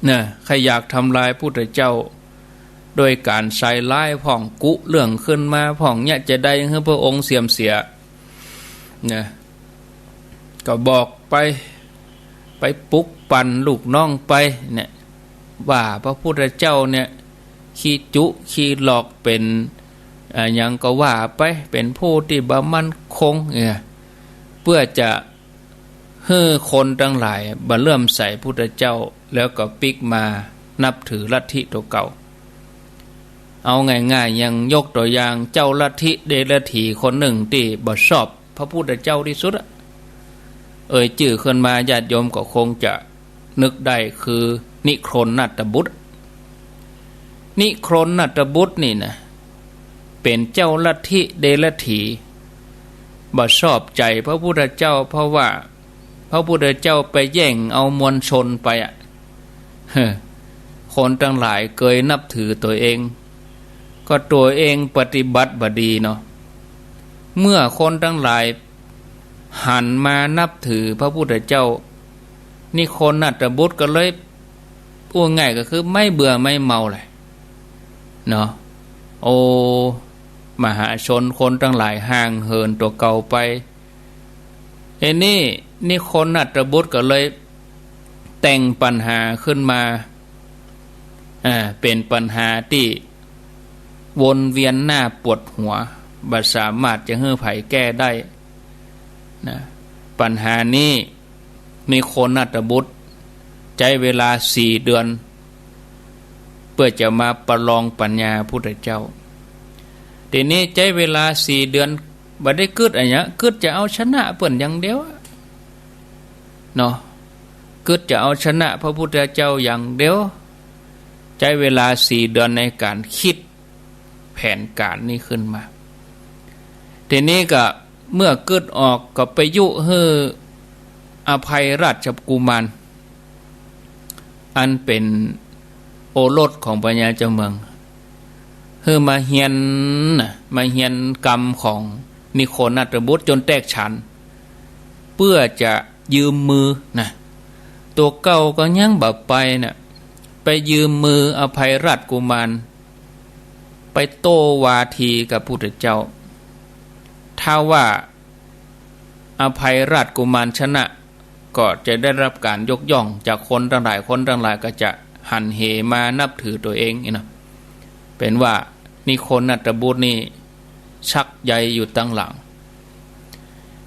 นะ ใค่อยากทำลายพุทธเจ้า โดยก๋านใส่ร้ายพ่อง กุเรื่องขึ้นมาพ่อง เยียะจะใดหื้อพระองค์เสื่อมเสีย นะ ก็บอกไป ไปปลุกปั่นลูกน้องไป เนี่ย ว่าพระพุทธเจ้าเนี่ย ขี้จุขี้หลอก เป๋น อ่า หยังก็ว่าไป เป๋นผู้ตี้บ่มั่นคง เนี่ย เปื้อจะ หื้อคนตังหลายบ่เลื่อมใสพุทธเจ้า แล้วก็ปิ๊กมานับถือลัทธิตั๋วเก่า เอาง่ายๆ อย่างยกตั๋วอย่างเจ้าลัทธิเดรัจฉีคนนึ่งตี้บ่ชอบ พระพุทธเจ้าตี้สุดอะ เอ่ยจื้อขึ้นมาญาติโยมก็คงจะนึกได้ คือนิครนทัตบุตร นิครนทัตบุตรนี่นะ เป๋นเจ้าลัทธิเดรัจฉี บ่ชอบใจ๋พระพุทธเจ้า เพราะว่าพระพุทธเจ้าไปแย่งเอามวลชนไปอะ คนตังหลายเกยนับถือตั๋วเอง ก็ตั๋วเองปฏิบัติบ่ดีเนาะ เมื่อคนตังหลายหันมานับถือพระพุทธเจ้า นิครนทัตบุตรก็เลย อู้ง่ายก็คือไม่เบื่อไม่เมาเลยเนาะ โอ้ มหาชนคนตังหลายห่างเหินตั๋วเก่าไป เอ็นนี่ นิครนทัตบุตรก็เลยแต่งปัญหาขึ้นมา อ่า เป๋นปัญหาตี้วนเวียนหน้าปวดหัว บ่สามารถจะหื้อใผแก้ได้นะ ปัญหานี้ นิครนทัตบุตรใจ๊เวลาสี่เดือน เปื้อจะมาประลองปัญญาพุทธเจ้า ทีนี้ใจ๊เวลาสี่เดือน บ่ได้กึ๊ดอะหยัง กึ๊ดจะเอาชนะเปิ้นอย่างเดียวอะเนาะ กึ๊ดจะเอาชนะพระพุทธเจ้าอย่างเดียว ใจ๊เวลาสี่เดือนในก๋านคิดแผนก๋านนี้ขึ้นมา ทีนี้ก็เมื่อกึ๊ดออกก็ไปยุหื้ออภัยราชกุมาร อันเป๋นโอรสของพญาเจ้าเมือง หื้อมาเฮียนนะ มาเฮียนกรรมของนิครนทัตบุตรจ๋นแตกฉาน เปื้อจะยืมมือนะ ตั๋วเก่าก็ยังบ่ไปนะ ไปยืมมืออภัยราชกุมาร ไปโต้วาทีกับพุทธเจ้า ถ้าว่าอภัยราชกุมารชนะ ก็จะได้รับก๋านยกย่องจากคนตังหลาย คนตังหลายก็จะหันเหมานับถือตั๋วเองนี่นะ เป๋นว่านิครนทัตบุตรนี่ชักใยอยู่ตังหลัง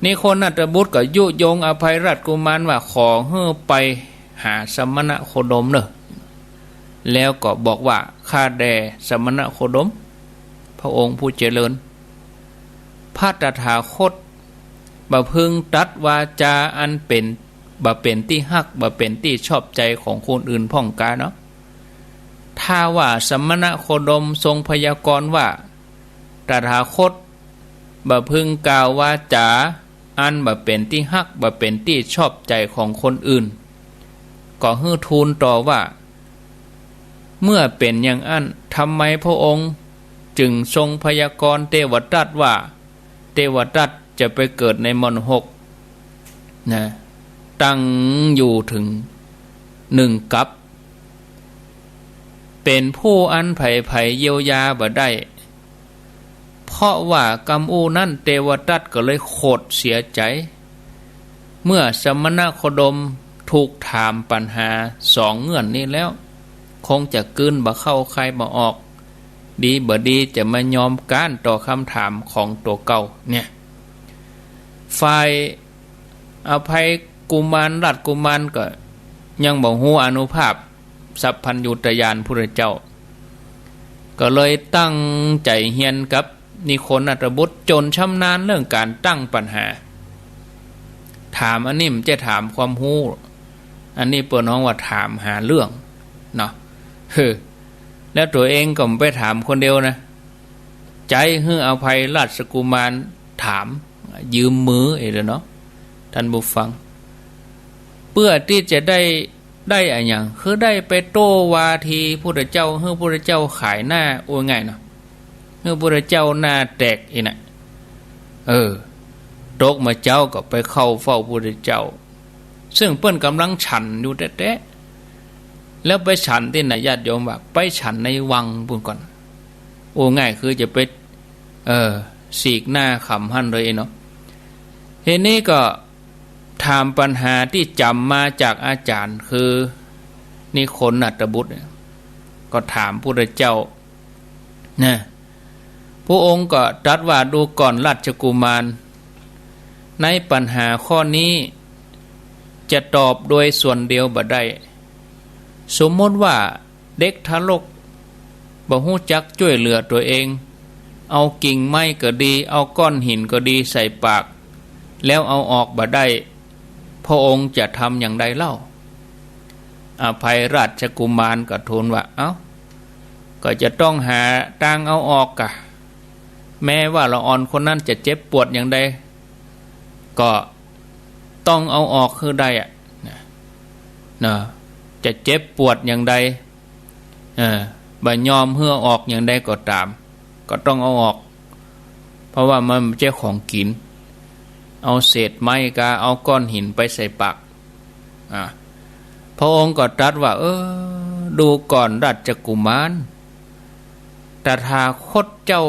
นิครนทัตบุตรก็ยุยงอภัยราชกุมารว่าขอหื้อไปหาสมณโคดมเน่อ แล้วก็บอกว่า ข้าแต่สมณโคดม พระองค์ผู้เจริญ พระตถาคตบ่พึงตรัสวาจาอันเป๋น บ่เป๋นตี้ฮัก บ่เป๋นตี้ชอบใจ๋ของคนอื่นพ่องกาเนาะ ถ้าว่าสมณโคดมทรงพยากรณ์ว่า ตถาคตบ่พึงกล่าววาจาอันบ่เป๋นตี้ฮัก บ่เป๋นตี้ชอบใจ๋ของคนอื่น ก็หื้อทูลต่อว่า เมื่อเป๋นอย่างอั้น ทำไมพระองค์จึงทรงพยากรณ์เตวทัตว่า เตวทัตจะไปเกิดในมรณหกนะ ตั้งอยู่เถิงหนึ่งกัป เป๋นผู้อันใผๆ เยียวยาบ่ได้ เพราะว่ากำอู้นั้นเตวทัตก็เลยโขดเสียใจ๋ เมื่อสมณโคดมถูกถามปัญหาสองเงื่อนนี้แล้ว คงจะกลืนบ่เข้าคายบ่ออก ดีบ่ดีจะมายอมก๊านต่อคำถามของตั๋วเก่าเนี่ย ฝ่ายอภัยกุมารราชกุมารก็ยังบ่ฮู้อานุภาพสัพพัญญุตญาณพุทธเจ้า ก็เลยตั้งใจ๋เฮียนกับนิครนทัตบุตรจ๋นชำนาญเรื่องก๋านตั้งปัญหา ถามอันนี้บ่ใจ้ถามความฮู้ อันนี้เปิ้นฮ้องว่าถามหาเรื่องเนาะ เฮ้อ แล้วตั๋วเองก็บ่ไปถามคนเดียวนะ ใจ๊หื้ออภัยราชกุมารถาม ยืมมือเองเลยเนาะ ท่านผู้ฟัง เปื้อตี้จะได้ ได้อะหยัง คือได้ไปโต้วาทีพุทธเจ้า หื้อพุทธเจ้าขายหน้า อู้ง่ายเนาะ หื้อพุทธเจ้าหน้าแตกอี้นะ เออ ตกมาเจ๊าก็ไปเข้าเฝ้าพุทธเจ้า ซึ่งเปิ้นก่ำลังฉันอยู่แต๊ๆ แล้วไปฉันตี้ไหน ญาติโยมว่า ไปฉันในวังปู้นก่อน อู้ง่ายคือจะไป เออ สีกหน้าขำหั้นเลยเนาะ ทีนี้ก็ถามปัญหาตี้จ๋ำมาจากอาจ๋ารย์ คือนิครนทัตบุตรเนี่ย ก็ถามพุทธเจ้านะ พระองค์ก็ตรัสว่า ดูก่อนราชกุมาร ในปัญหาข้อนี้จะตอบโดยส่วนเดียวบ่ได้ สมมติว่าเด็กทารกบ่ฮู้จักจ้วยเหลือตั๋วเอง เอากิ่งไม้ก็ดี เอาก้อนหินก็ดีใส่ปาก แล้วเอาออกบ่ได้ พระองค์จะทำอย่างใดเล่า อภัยราชกุมารก็ทูลว่า เอ้า ก็จะต้องหาตางเอาออกกะ แม้ว่าละอ่อนคนนั้นจะเจ็บปวดอย่างใด ก็ต้องเอาออกหื้อได้อะ นะ นะ จะเจ็บปวดอย่างใด เออ บ่ยอมหื้อออกอย่างใดก็ต๋าม ก็ต้องเอาออก เพราะว่ามันบ่ใจ้ของกิ๋น เอาเศษไม้กา เอาก้อนหินไปใส่ปาก อ่ะ พระองค์ก็ตรัสว่า เออ ดูก่อนราชกุมาร ตถาคตเจ้า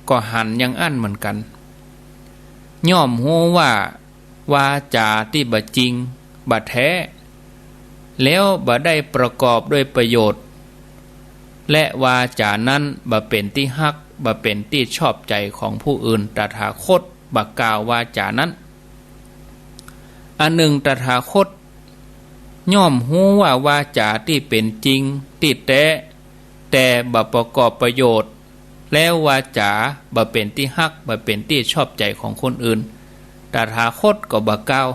ก็หันอย่างอั้นเหมือนกั๋น ย่อมฮู้ว่าวาจาตี้บ่จริง บ่แท้ แล้วบ่ได้ประกอบด้วยประโยชน์ และวาจานั้นบ่เป๋นตี้ฮัก บ่เป๋นตี้ชอบใจ๋ของผู้อื่น ตถาคตบ่กล่าววาจานั้น อันหนึ่ง ตถาคตย่อมฮู้ว่าวาจาตี้เป๋นจริงตี้แต๊ แต่บ่ประกอบประโยชน์ แล้ววาจาบ่เป๋นตี้ฮัก บ่เป๋นตี้ชอบใจ๋ของคนอื่น ตถาคตก็บ่กล่าว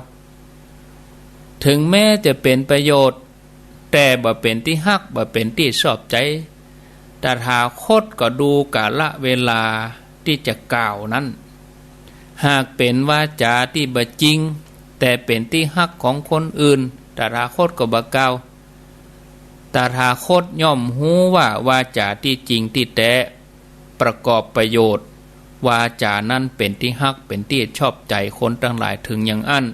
ถึงแม้จะเป๋นประโยชน์ แต่บ่เป๋นตี้ฮัก บ่เป๋นตี้ชอบใจ๋ ตถาคตก็ดูกาละเวลาตี้จะกล่าวนั้น หากเป๋นวาจาตี้บ่จริง แต่เป๋นตี้ฮักของคนอื่น ตถาคตก็บ่กล่าว ตถาคตย่อมฮู้ว่าวาจาตี้จริงตี้แต๊ ประกอบประโยชน์ วาจานั้นเป๋นตี้ฮัก เป๋นตี้ชอบใจ๋คนตังหลาย ถึงอย่างอั้น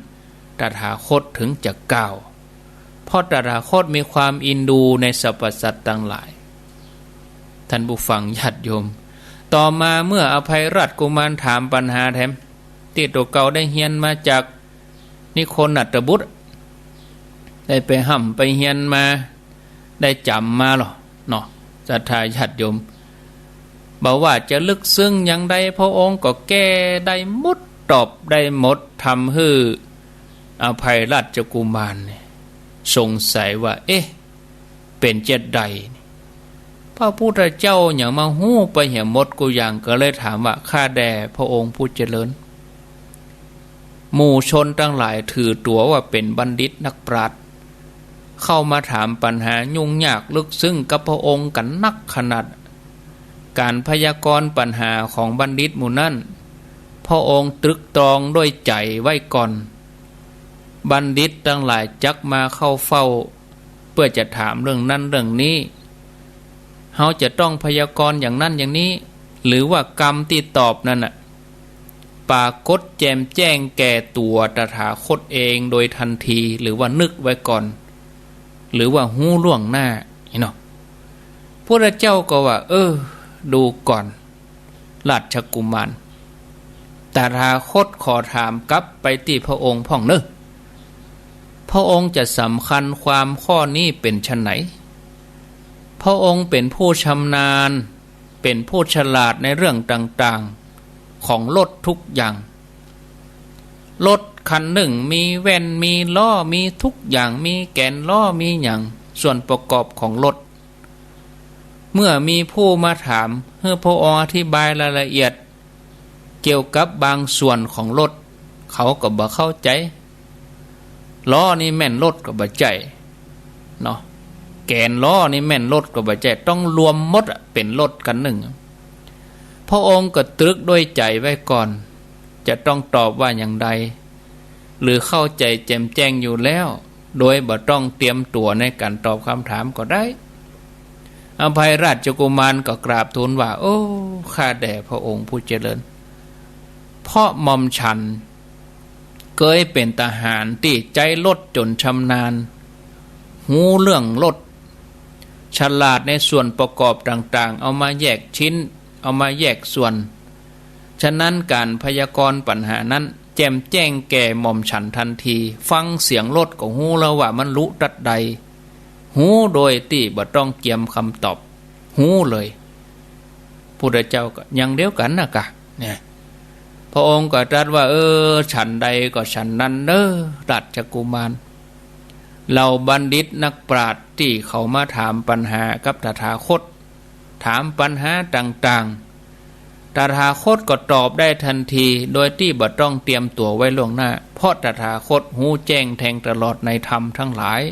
ตถาคตถึงจะกล่าว เพราะตถาคตมีความอินดูในสรรพสัตว์ตังหลาย ท่านผู้ฟังญาติโยม ต่อมาเมื่ออภัยราชกุมารถามปัญหาแถม ตี้ตั๋วเก่าได้เฮียนมาจากนิโครณัฐบุตร ได้ไปฮ่ำไปเฮียนมา ได้จ๋ำมาลอเนาะ ศรัทธาญาติโยม บ่ว่าจะลึกซึ้งอย่างใด พระองค์ก็แก้ได้หมด ตอบได้หมด ทำหื้ออภัยราชกุมารเนี่ยสงสัยว่า เอ๊ะ เป๋นจาใด พระพุทธเจ้าหยังมาฮู้ไปเหียหมดกู้อย่าง ก็เลยถามว่า ข้าแด่พระองค์ผู้เจริญ หมู่ชนตังหลายถือตั๋วว่าเป๋นบัณฑิตนักปราชญ์ เข้ามาถามปัญหายุ่งยากลึกซึ้งกับพระองค์กั๋นนักขนาด ก๋านพยากรณ์ปัญหาของบัณฑิตหมู่นั้น พระองค์ตรึกตรองด้วยใจ๋ไว้ก่อน บัณฑิตตังหลายจักมาเข้าเฝ้า เปื้อจะถามเรื่องนั้นเรื่องนี้ เฮาจะต้องพยากรณ์อย่างนั้นอย่างนี้ หรือว่ากำตี้ตอบนั้นน่ะ ปรากฏแจ่มแจ้งแก่ตั๋วตถาคตเองโดยทันที หรือว่านึกไว้ก่อน หรือว่าฮู้ล่วงหน้า นี่เนาะ พุทธเจ้าก็ว่า เออ ดูก่อน ราชกุมาร ตถาคตขอถามกลับไปตี้พระองค์พ่องเน่อ พระองค์จะสำคัญความข้อนี้เป๋นไฉน พระองค์เป๋นผู้ชำนาญ เป๋นผู้ฉลาดในเรื่องต่างๆ ของรถทุกอย่าง รถคันนึ่งมีแว่น มีล้อ มีทุกอย่าง มีแก๋นล้อ มีหยัง ส่วนประกอบของรถ เมื่อมีผู้มาถาม หื้อพระองค์อธิบายรายละเอียด เกี่ยวกับบางส่วนของรถ เขาก็บ่เข้าใจ๋ ล้อนี่แม่นรถก็บ่ใจ้เนาะ แก๋นล้อนี่แม่นรถก็บ่ใจ้ ต้องรวมหมดอะ เป๋นรถคันนึ่ง พระองค์ก็ตรึกด้วยใจ๋ไว้ก่อน จะต้องตอบว่าอย่างใด หรือเข้าใจ๋แจ่มแจ้งอยู่แล้ว โดยบ่ต้องเตรียมตั๋วในก๋านตอบกำถามก็ได้ อภัยราชกุมารก็กราบทูลว่า โอ้ ข้าแด่พระองค์ผู้เจริญ เพราะหม่อมฉันเกยเป๋นทหารตี้ใจ๊รถจ๋นชำนาญ ฮู้เรื่องรถ ฉลาดในส่วนประกอบต่างๆ เอามาแยกชิ้น เอามาแยกส่วน ฉะนั้นก๋านพยากรณ์ปัญหานั้น แจ่มแจ้งแก่หม่อมฉันทันที ฟังเสียงรถก็ฮู้แล้วว่ามันลุตัดใด ฮู้โดยตี้บ่ต้องเกียมกำตอบ ฮู้เลย พุทธเจ้าก็อย่างเดียวกั๋นน่ะกะ เนี่ย พระองค์ก็ตรัสว่า เออ ฉันใดก็ฉันนั้นเน่อ ราชกุมาร เหล่าบัณฑิตนักปราชญ์ตี้เขามาถามปัญหากับตถาคต ถามปัญหาต่าง ตถาคตก็ตอบได้ทันที โดยตี้บ่ต้องเตรียมตั๋วไว้ล่วงหน้า เพราะตถาคตฮู้แจ้งแทงตลอดในธรรมทั้งหลาย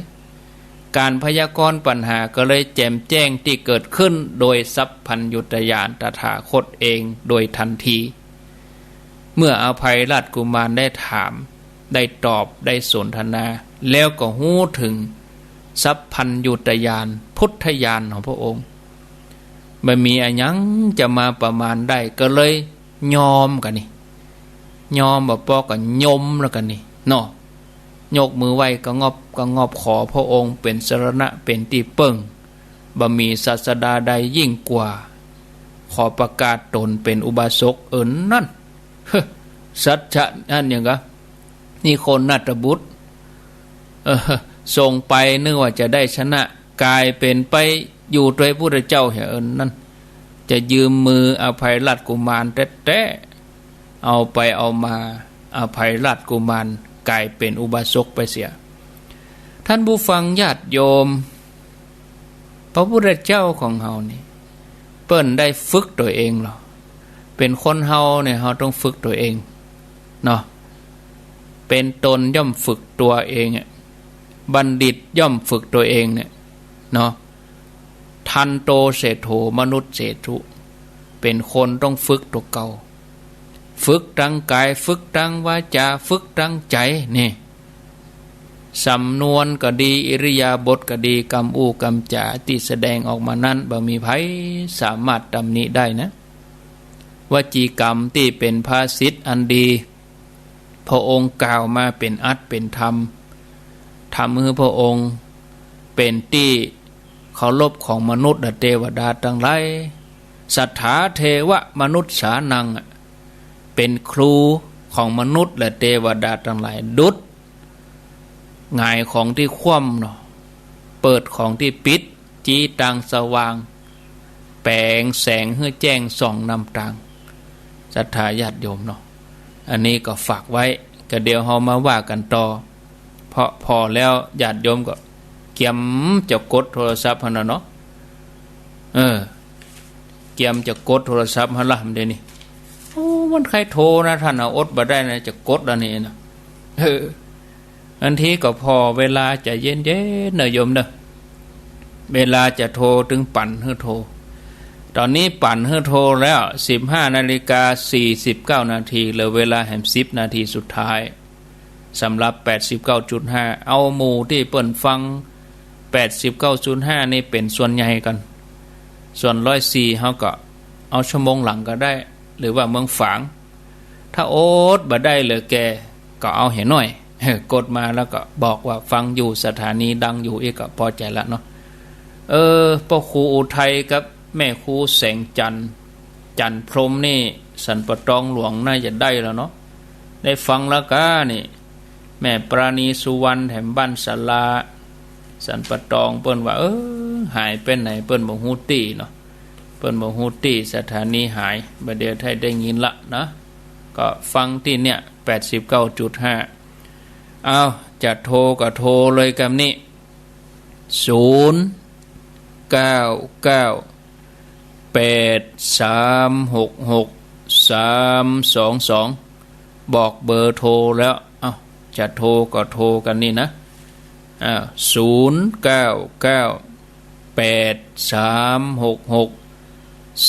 ก๋านพยากรณ์ปัญหาก็เลยแจ่มแจ้งตี้เกิดขึ้นโดยสัพพัญญุตญาณตถาคตเองโดยทันที เมื่ออภัยราชกุมารได้ถาม ได้ตอบ ได้สนทนา แล้วก็ฮู้เถิงสัพพัญญุตญาณ พุทธญาณของพระองค์ บ่มีอะหยังจะมาประมาณได้ ก็เลยยอมกั๋นนี่ ยอมบ่ปอก็ยมแล้วกั๋นนี่เนาะ ยกมือไหว้กระงอบกระงอบ ขอพระองค์เป๋นสรณะเป๋นตี้เปิ้ง บ่มีศาสดาใดยิ่งกว่า ขอประกาศตนเป๋นอุบาสก เอิ้นนั้น เฮ้อ สัจจะอันหยังกะ นิโครธนาถบุตร เออ ส่งไปนึกว่าจะได้ชนะ ก๋ายเป๋นไปอยู่ตวยพุทธเจ้าเหีย เอิ้นนั้น จะยืมมืออภัยราชกุมารแต๊ๆ เอาไปเอามา อภัยราชกุมารก๋ายเป๋นอุบาสกไปเสีย ท่านผู้ฟังญาติโยม พระพุทธเจ้าของเฮานี่ เปิ้นได้ฝึกตั๋วเองลอ เป๋นคนเฮาเนี่ย เฮาต้องฝึกตั๋วเองเนาะ เป๋นต้นย่อมฝึกตั๋วเองอะ บัณฑิตย่อมฝึกตั๋วเองเนี่ยเนาะ ทันโต เศรษฐโห มนุสเสธุ เป๋นคนต้องฝึกตั๋วเก่า ฝึกตังก๋าย ฝึกตังวาจา ฝึกตังใจ๋นี่ สำนวนก็ดี อิริยาบถก็ดี กำอู้กำจ๋าตี้แสดงออกมานั้น บ่มีใผสามารถตำหนิได้นะ วจีกรรมตี้เป๋นภาษิตอันดี พระองค์กล่าวมาเป๋นอัตถ์เป๋นธรรม ทำหื้อพระองค์เป๋นตี้เคารพของมนุษย์และเตวดาตังหลาย สัทธา เทวมนุสสานัง เป๋นครูของมนุษย์และเตวดาตังหลาย ดุจหงายของตี้คว่ำเนาะ เปิดของตี้ปิด จี๊ตังสว่าง แป๋งแสงหื้อแจ้งส่องนำตาง ศรัทธาญาติโยมเนาะ อันนี้ก็ฝากไว้ ก็เดี๋ยวเฮามาว่ากั๋นต่อ เพราะผ่อแล้วญาติโยมก็เกียมจะกดโทรศัพท์หั้นน่ะเนาะ เออ เกียมจะกดโทรศัพท์หั้นละ มันเดี๋ยวนี้ โอ้ มันใค่โทรนะ ท่านเอาอดบ่ได้นะ จะกดอันนี้นะ เออ อันทีก็ผ่อเวลาใจ๋เย็นๆ เน่อโยมเน่อ เวลาจะโทรตึงปั่นหื้อโทร ต๋อนนี้ปั่นหื้อโทรแล้ว สิบห้านาฬิกาสี่สิบเก้านาที เหลือเวลาแหมสิบนาทีสุดท้าย สำหรับแปดสิบเก้าจุดห้า เอาหมู่ตี้เปิ้นฟังแปดสิบเก้าจุดห้านี่เป๋นส่วนใหญ่กั๋น ส่วนร้อยสี่เฮาก็เอาชั่วโมงหลังก็ได้ หรือว่าเมืองฝาง ถ้าอดบ่ได้เหลือแก่ ก็เอาเหียหน้อย กดมาแล้วก็บอกว่าฟังอยู่ สถานีดังอยู่ อี้ก็ปอใจ๋ละเนาะ เออ ป้อครูอุทัยกับแม่ครูแสงจันทร์ จันทร์พรหมนี่ สันป่าตองหลวงน่าจะได้แล้วเนาะ ได้ฟังแล้วก้านี่ แม่ปราณีสุวรรณแถมบ้านศาลา สันป่าตอง เปิ้นว่า เออ หายไปไหน เปิ้นบ่ฮู้ตี้เนาะ เปิ้นบ่ฮู้ตี้ สถานีหาย บ่าเดี่ยวถ้าได้ยินละนะ ก็ฟังตี้เนี่ย แปดสิบเก้าจุดห้า เอา จะโทรก็โทรเลยกำนี้ ศูนย์ เก้า เก้า แปด สาม หก หก สาม สอง สอง บอกเบอร์โทรแล้ว เอ้า จะโทรก็โทรกั๋นนี่นะ อ่า ศูนย์ เก้า เก้า แปด สาม หก หก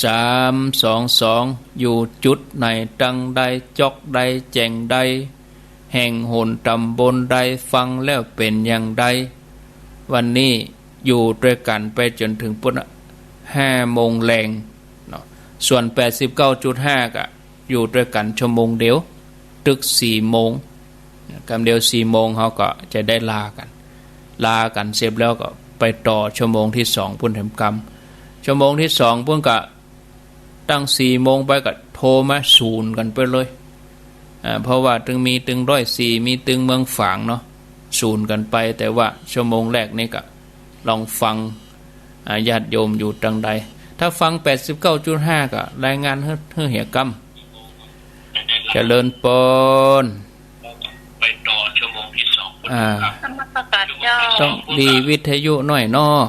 สาม สอง สอง อยู่จุดไหน ตังใด จ๊อกใด แจ่งใด แห่งหนต๋ำบลใด ฟังแล้วเป๋นอย่างใด วันนี้อยู่ตวยกั๋นไปจ๋นเถิงปู๊น ห้าโมงแลงเนาะ ส่วนแปดสิบเก้าจุดห้า ก็อยู่ตวยกั๋นชั่วโมงเดียว ตึกสี่โมง กำเดียวสี่โมงเฮาก็จะได้ลากั๋น ลากั๋นเสร็จแล้วก็ไปต่อชั่วโมงตี้สองปู๊นแถมกำ ชั่วโมงตี้สองปู๊นก็ ตั้งสี่โมงไปก็โทรมาศูนย์กั๋นไปเลย อ่า เพราะว่าตึงมีตึงร้อยสี่ มีตึงเมืองฝางเนาะ ศูนย์กั๋นไป แต่ว่าชั่วโมงแรกนี่ก็ลองฟัง อ่า ญาติโยมอยู่ตังใด ถ้าฟังแปดสิบเก้าจุดห้า ก็รายงานหื้อ หื้อเหียกำ เจริญปอน ไปต่อชั่วโมงตี้สอง อ่า นมัสก๋านเจ้า ต้องดีวิทยุหน้อยเนาะ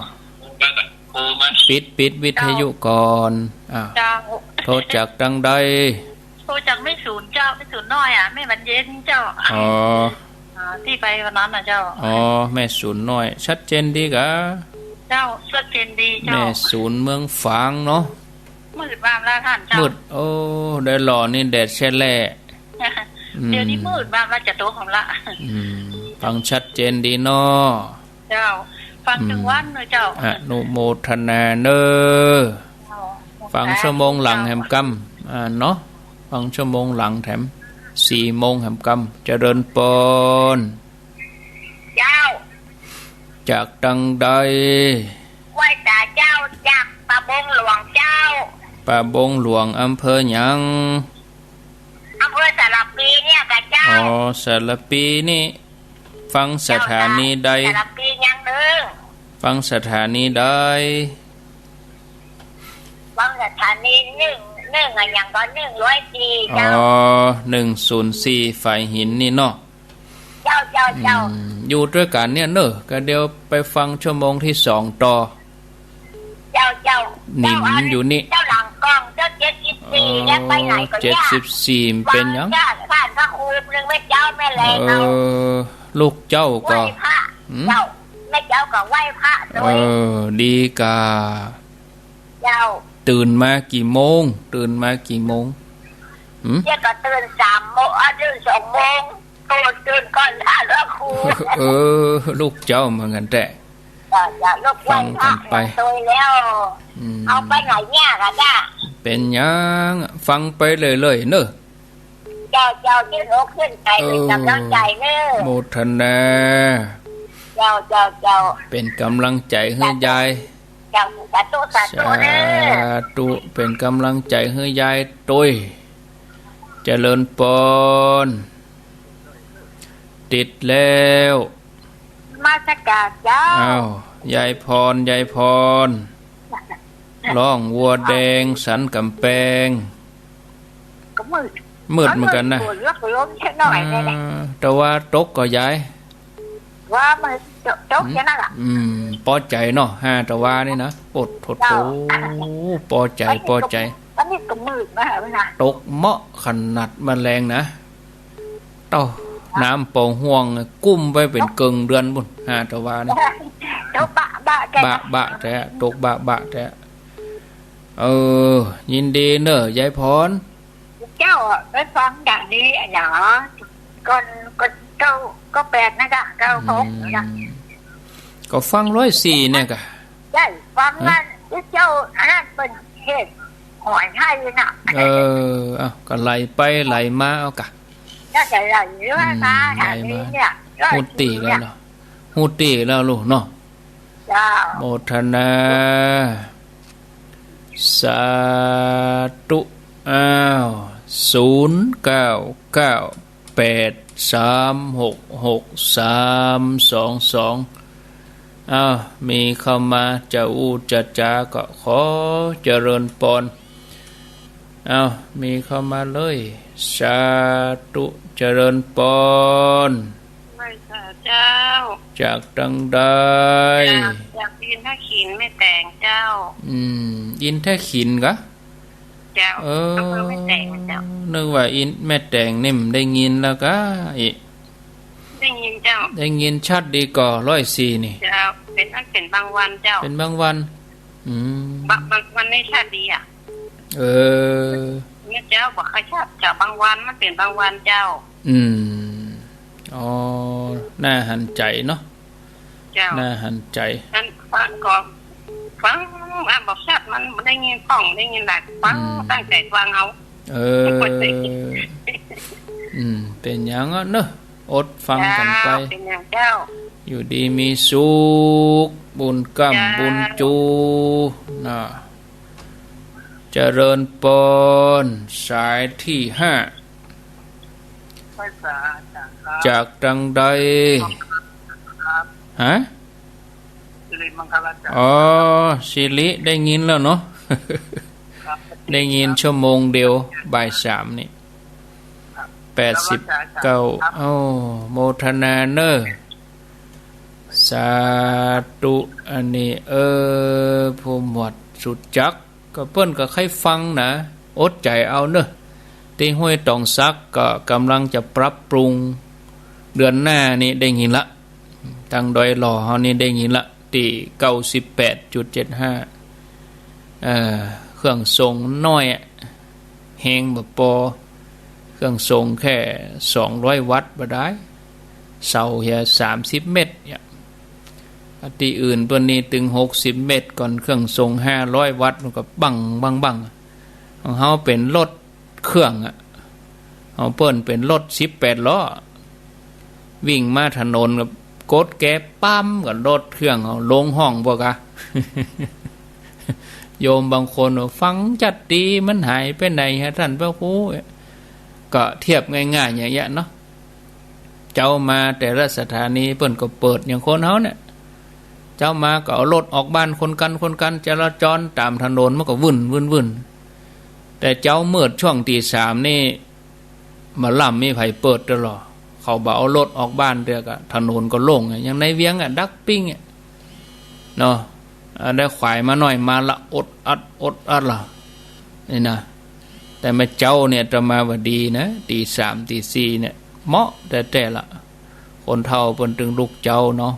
ปิด ปิดวิทยุก่อน อ่า เจ้า โทรจากตังใด โทรจากแม่สูนเจ้า แม่สูนน้อยอะ แม่บรรเย็นเจ้า อ๋อ อ่า ตี้ไปวันนั้นน่ะเจ้า อ๋อ แม่สูนน้อย ชัดเจนดีกา เจ้า ชัดเจนดีเจ้า แม่สูนเมืองฝางเนาะ มืดบ้างแล้วต้านเจ้า มืด โอ้ ได้หล่อนี่แดดแฉะแหละ อืม เดี๋ยวนี้มืดบ้างแล้วจะตกของละ อืม ฟังชัดเจนดีเนาะ เจ้า ฟังตึงวันเนาะเจ้า อืม อนุโมทนาเน้อ เจ้า ฟังชั่วโมงหลังแหมกำ อ่า เนาะ ฟังชั่วโมงหลังแถม สี่โมงแหมกำ เจริญปอน เจ้า จากตังใด ไหว้สาเจ้า จากป่าบงหลวงเจ้า ป่าบงหลวง อำเภอหยัง อำเภอสารพีเนี่ยกาเจ้า อ๋อ สารพีนี่ ฟังสถานีใด เจ้า สารพียังนึ่ง ฟังสถานีใด ฟังสถานีนึ่ง นึ่งอะหยังก็นึ่งร้อยสี่ อ๋อ เจ้า นึ่งศูนย์สี่ ฝายหินนี่เนาะ เจ้า เจ้า เจ้า อืม อยู่ตวยกั๋นเนี่ยเน้อ ก็เดี๋ยวไปฟังชั่วโมงตี้สองต่อ เจ้า เจ้า นี่ เจ้า มันอยู่นี่ เจ้าหลังกล้อง เจ้าเจ็ดสิบสี่ อ๋อ เนี่ยไปไหนก็ยาก เจ็ดสิบสี่ มันเป๋นหยัง บ้านพระครูนึ่งแม่เจ้าแม่แลงเอา เออ ลูกเจ้าก็ ไหว้พระ หืม เจ้า แม่เจ้าก็ไหว้พระตวย เออ ดีกา เจ้า ตื่นมากี่โมง ตื่นมากี่โมง หืม เจ้าก็ตื่นสามโมง อ่ะ ตื่นสองโมง ตื่น ตื่นก่อนพระครู เออ ลูกเจ้าเหมือนกั๋นแต๊ เจ้า เจ้า ลูกไหว้พระ ฟังกั๋นไป ตวยแล้ว อืม เอาไปไหนเนี่ยกาเจ้า เป๋นหยัง ฟังไปเรื่อยๆ เน้อ เจ้า เจ้า ยื่นอกยื่นใจ๋ เออ เป๋นก๋ำลังใจ๋เน้อ โมทนา เจ้า เจ้า เจ้า เป๋นก๋ำลังใจ๋หื้อยาย เจ้า สาธุ สาธุ สาธุเน้อ สาธุ เป๋นก๋ำลังใจ๋หื้อยายตวย เจริญปอน ติดแล้ว นมัสก๋านเจ้า อ้าว ยายพร ยายพร ร้องวัวแดงสันก๋ำแปง ก็มืด มืดเหมือนกั๋นนะ มันมืดฝนลดลงสักหน่อยเนี่ยแหละ อ่า ตะวาตกก่อยาย ว่ามันตก อืม แค่นั้นล่ะ อืม ปอใจ๋เนาะ ห้าตะวานี่นะ โอดโถ เจ้า โถ ปอใจ๋ อันนี้ก็ ปอใจ๋ อันนี้ก็มืดมากเลยนะ ตกเหมาะขนาดแมลงนะ เต้า น้ำปองห่วง กุ้มไปเป๋นเกิ่งเดือนปู๊น ห้าตะวานี่ ตกบะบะแก บะบะแต๊ ตกบะบะแต๊ เออ ยินดีเน้อ ยายพร เจ้า ไปฟังอย่างนี้อะหนอ ก่อน ก่อนเก้า เก้าแปดนะกา เก้าหกนะกา อืม ก็ฟังร้อยสี่เนี่ยกา ใช่ ฟัง ฮะ นั่น เจ้า อันนั้นเป๋นเทศน์หอยให้นะ เออ เอา ก็ไหลไปไหลมาเอากา น่าจะไหลมา อืม ไหลมา อันนี้เนี่ย ฮู้ตี้แล้วเนาะ ฮู้ตี้แล้วลูกเนาะ เจ้า โมทนา สาธุ อ้าว ศูนย์เก้าเก้าแปดสามหกหกสามสองสอง อ้าว มีเข้ามาจะอู้จะจาก็ขอเจริญปอน อ้าว มีเข้ามาเลย สาธุ เจริญปอน ไหว้สาเจ้า จากตังใด จาก จากอินทขิลแม่แตงเจ้า อืม อินทขิลกา เจ้า เออ อำเภอแม่แตงเจ้า นึกว่าอิน แม่แตงนี่บ่ได้ยินแล้วกา อิ ได้ยินเจ้า ได้ยินชัดดีก่อ ร้อยสี่นี่ เจ้า เป๋นอันเป๋นบางวันเจ้า เป๋นบางวัน อืม บาง บางวันนี่ชัดดีอะ เออ เนี่ยเจ้า บ่ค่อยชัดเจ้า บางวันมันเป๋นบางวันเจ้า อืม อ๋อ น่าหันใจ๋เนาะ เจ้า น่าหันใจ๋ อันฟังก็ฟัง อ่ะ บ่ชัด มันบ่ได้ยินป้อง ได้ยินหลาย ฟัง อืม ตั้งใจ๋ฟังเอา เออ อืม เป๋นอย่างนั้นเนาะ อดฟังกั๋นไป เจ้า เป๋นอย่างเจ้า อยู่ดีมีสุข บุญก้ำ เจ้า บุญจู นะ เจริญปอน สายตี้ห้า ไหว้สาจากครับ จากตังใด ครับ ฮะ สิริมังคลาจารย์ อ๋อ สิริได้ยินแล้วเนาะ ครับ ได้ยินชั่วโมงเดียว บ่ายสามนี่ ครับ แปดสิบเก้า ครับ เอ้า โมทนาเน้อ สาธุ อันนี้ เออ ผู้หมวดสุจักร ก็เปิ้นก็ใค่ฟังนะ อดใจ๋เอาเน่อ ตี้ห้วยตองสักก็ก่ำลังจะปรับปรุง เดือนหน้านี่ได้ยินละ ตางดอยหล่อเฮานี่ได้ยินละ ตี้เก้าสิบแปดจุดเจ็ดห้า เอ่อ เครื่องส่งน้อยอะ แฮงบ่ปอ เครื่องส่งแค่สองร้อยวัตต์บ่ดาย เสาเหียสามสิบเมตรเนี่ย ตี้อื่นเปิ้นนี่ตึงหกสิบเมตรก่อน เครื่องส่งห้าร้อยวัตต์มันก็บั้งบั้งบั้ง ของเฮาเป๋นรถเครื่องอะ ของเปิ้นเป๋นรถสิบแปดล้อ วิ่งมาถนนก็กดแกปั๊มกับรถเครื่อง เอาลงห้องบ่กะ โยมบางคนว่าฟังจัดดี มันหายไปไหนฮะท่านพระครู ก็เทียบง่ายๆ อย่างเงี้ยเนาะ เจ๊ามาแต่ละสถานีเปิ้นก็เปิดอย่างคนเฮาเนี่ย เจ๊ามาก็เอารถออกบ้านคนกั๋นคนกั๋น จราจรต๋ามถนนมันก็วุ่นวุ่นวุ่น แต่เจ๊ามืดช่วงตีสามนี่ บ่ล่ำมีใผเปิดเตื้อลอ เขาบ่เอารถออกบ้านเตื้อกะ ถนนก็โล่งอะ อย่างในเวียงอะ ดักปิ้งอะ เนาะ อ่า ได้ขวายมาหน้อย มาละอดอัดอดอัดละ นี่นะ แต่แม่เจ๊าเนี่ยอาตมาว่าดีนะ ตีสามตีสี่เนี่ย เหมาะแต๊ๆ ละ คนเฒ่าเปิ้นตึงลุกเจ๊าเนาะ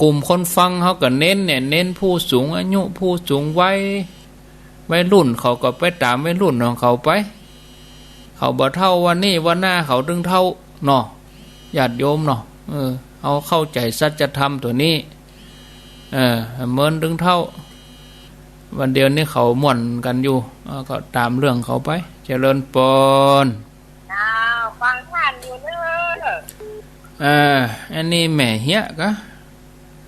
กลุ่มคนฟังเฮาก็เน้นเนี่ย เน้นผู้สูงอายุ ผู้สูงวัย วัยรุ่นเขาก็ไปต๋ามวัยรุ่นของเขาไป เขาบ่เฒ่าวันนี้วันหน้าเขาตึงเฒ่าเนาะ ญาติโยมเนาะ เออ เอาเข้าใจ๋สัจธรรมตั๋วนี้ เออ เหมือนตึงเฒ่า วันเดียวนี้เขาม่วนกั๋นอยู่ เอาก็ต๋ามเรื่องเขาไป เจริญปอน เจ้า ฟังท่านอยู่เน่อ อ่า อันนี้แม่เฮียกะ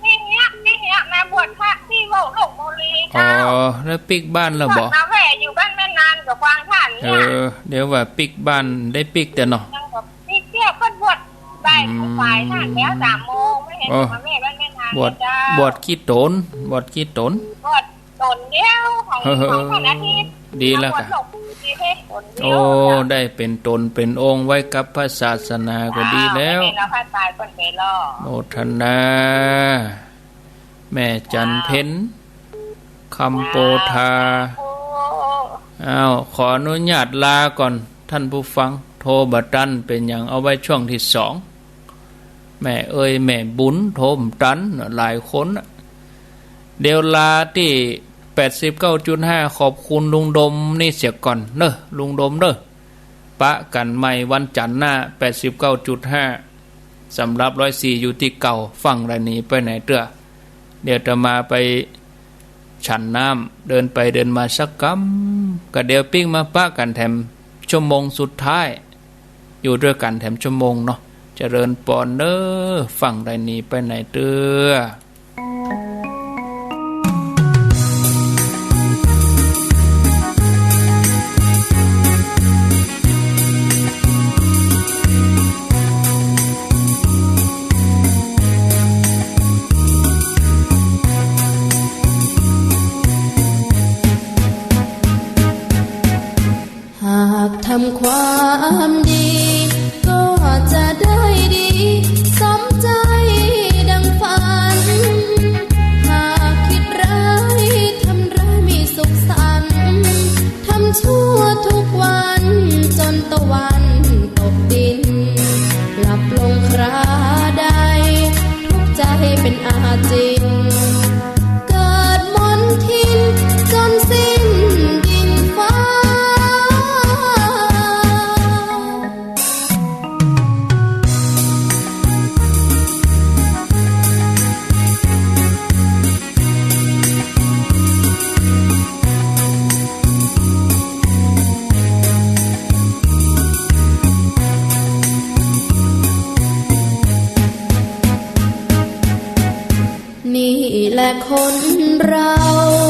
แม่เฮีย แม่เฮียมาบวชพระตี้เว้าลพบุรี อ๋อ เจ้า แล้วปิ๊กบ้านแล้วบ่ บวชมาแว่อยู่บ้านแม่นานก็ฟังท่านเนี่ย เออ เดี๋ยวว่าปิ๊กบ้านได้ปิ๊กแต่เนาะ ยังบ่ปิ๊กเตี้ย เปิ้นบวชบ่าย อืม บ่ายนั่นแล้ว สามโมง ไม่เห็น อ๋อ มาแว่บ้านแม่นาน บวช เจ้า บวชกี่ต๋น บวชกี่ต๋น บวช ต๋นเดียวของ เออ ของวันอาทิตย์ ดีแล้วกะ บวชหลวงปู่ดีเพชรต๋นเดียว โอ้ เจ้า ได้เป๋นต๋นเป๋นองค์ไว้กับพระศาสนาก็ดีแล้ว เจ้า ไม่เห็นเอาผ้าตายเปิ้นไปล่อ โมทนา แม่จันเพ็ญ คำโปธา สาธุ อ้าว ขออนุญาตลาก่อน ท่านผู้ฟัง โทรบ่ตันเป๋นหยัง เอาไว้ช่วงที่สอง แม่เอ่ย แม่บุญ โทรบ่ตัน หลายคนน่ะ เดี๋ยวลาตี้ แปดสิบเก้าจุดห้า ขอบคุณลุงดมนี่เสียก่อนเน่อ ลุงดมเน่อ ปะกั๋นใหม่วันจันทร์หน้า แปดสิบเก้าจุดห้า สำหรับร้อยสี่อยู่ตี้เก่า ฟั่งได้หนีไปไหนเตื้อ เดี๋ยวอาตมาไปฉันน้ำ เดินไปเดินมาสักกำ ก็เดี๋ยวปิ๊กมาปะกั๋นแถมชั่วโมงสุดท้าย อยู่ตวยกั๋นแถมชั่วโมงเนาะ เจริญปอนเน่อ ฟั่งได้หนีไปไหนเตื้อ หากทำความดี ก็จะได้ดี สมใจดังฝัน หากคิดร้ายทำร้ายมีสุขสันต์ ทำชั่วทุกวัน จนตะวันตกดิน หลับลงคราใด ทุกข์ใจเป็นอาจิน เกิดมนทินจนสิ้นดินฟ้า นี่แหละคนเรา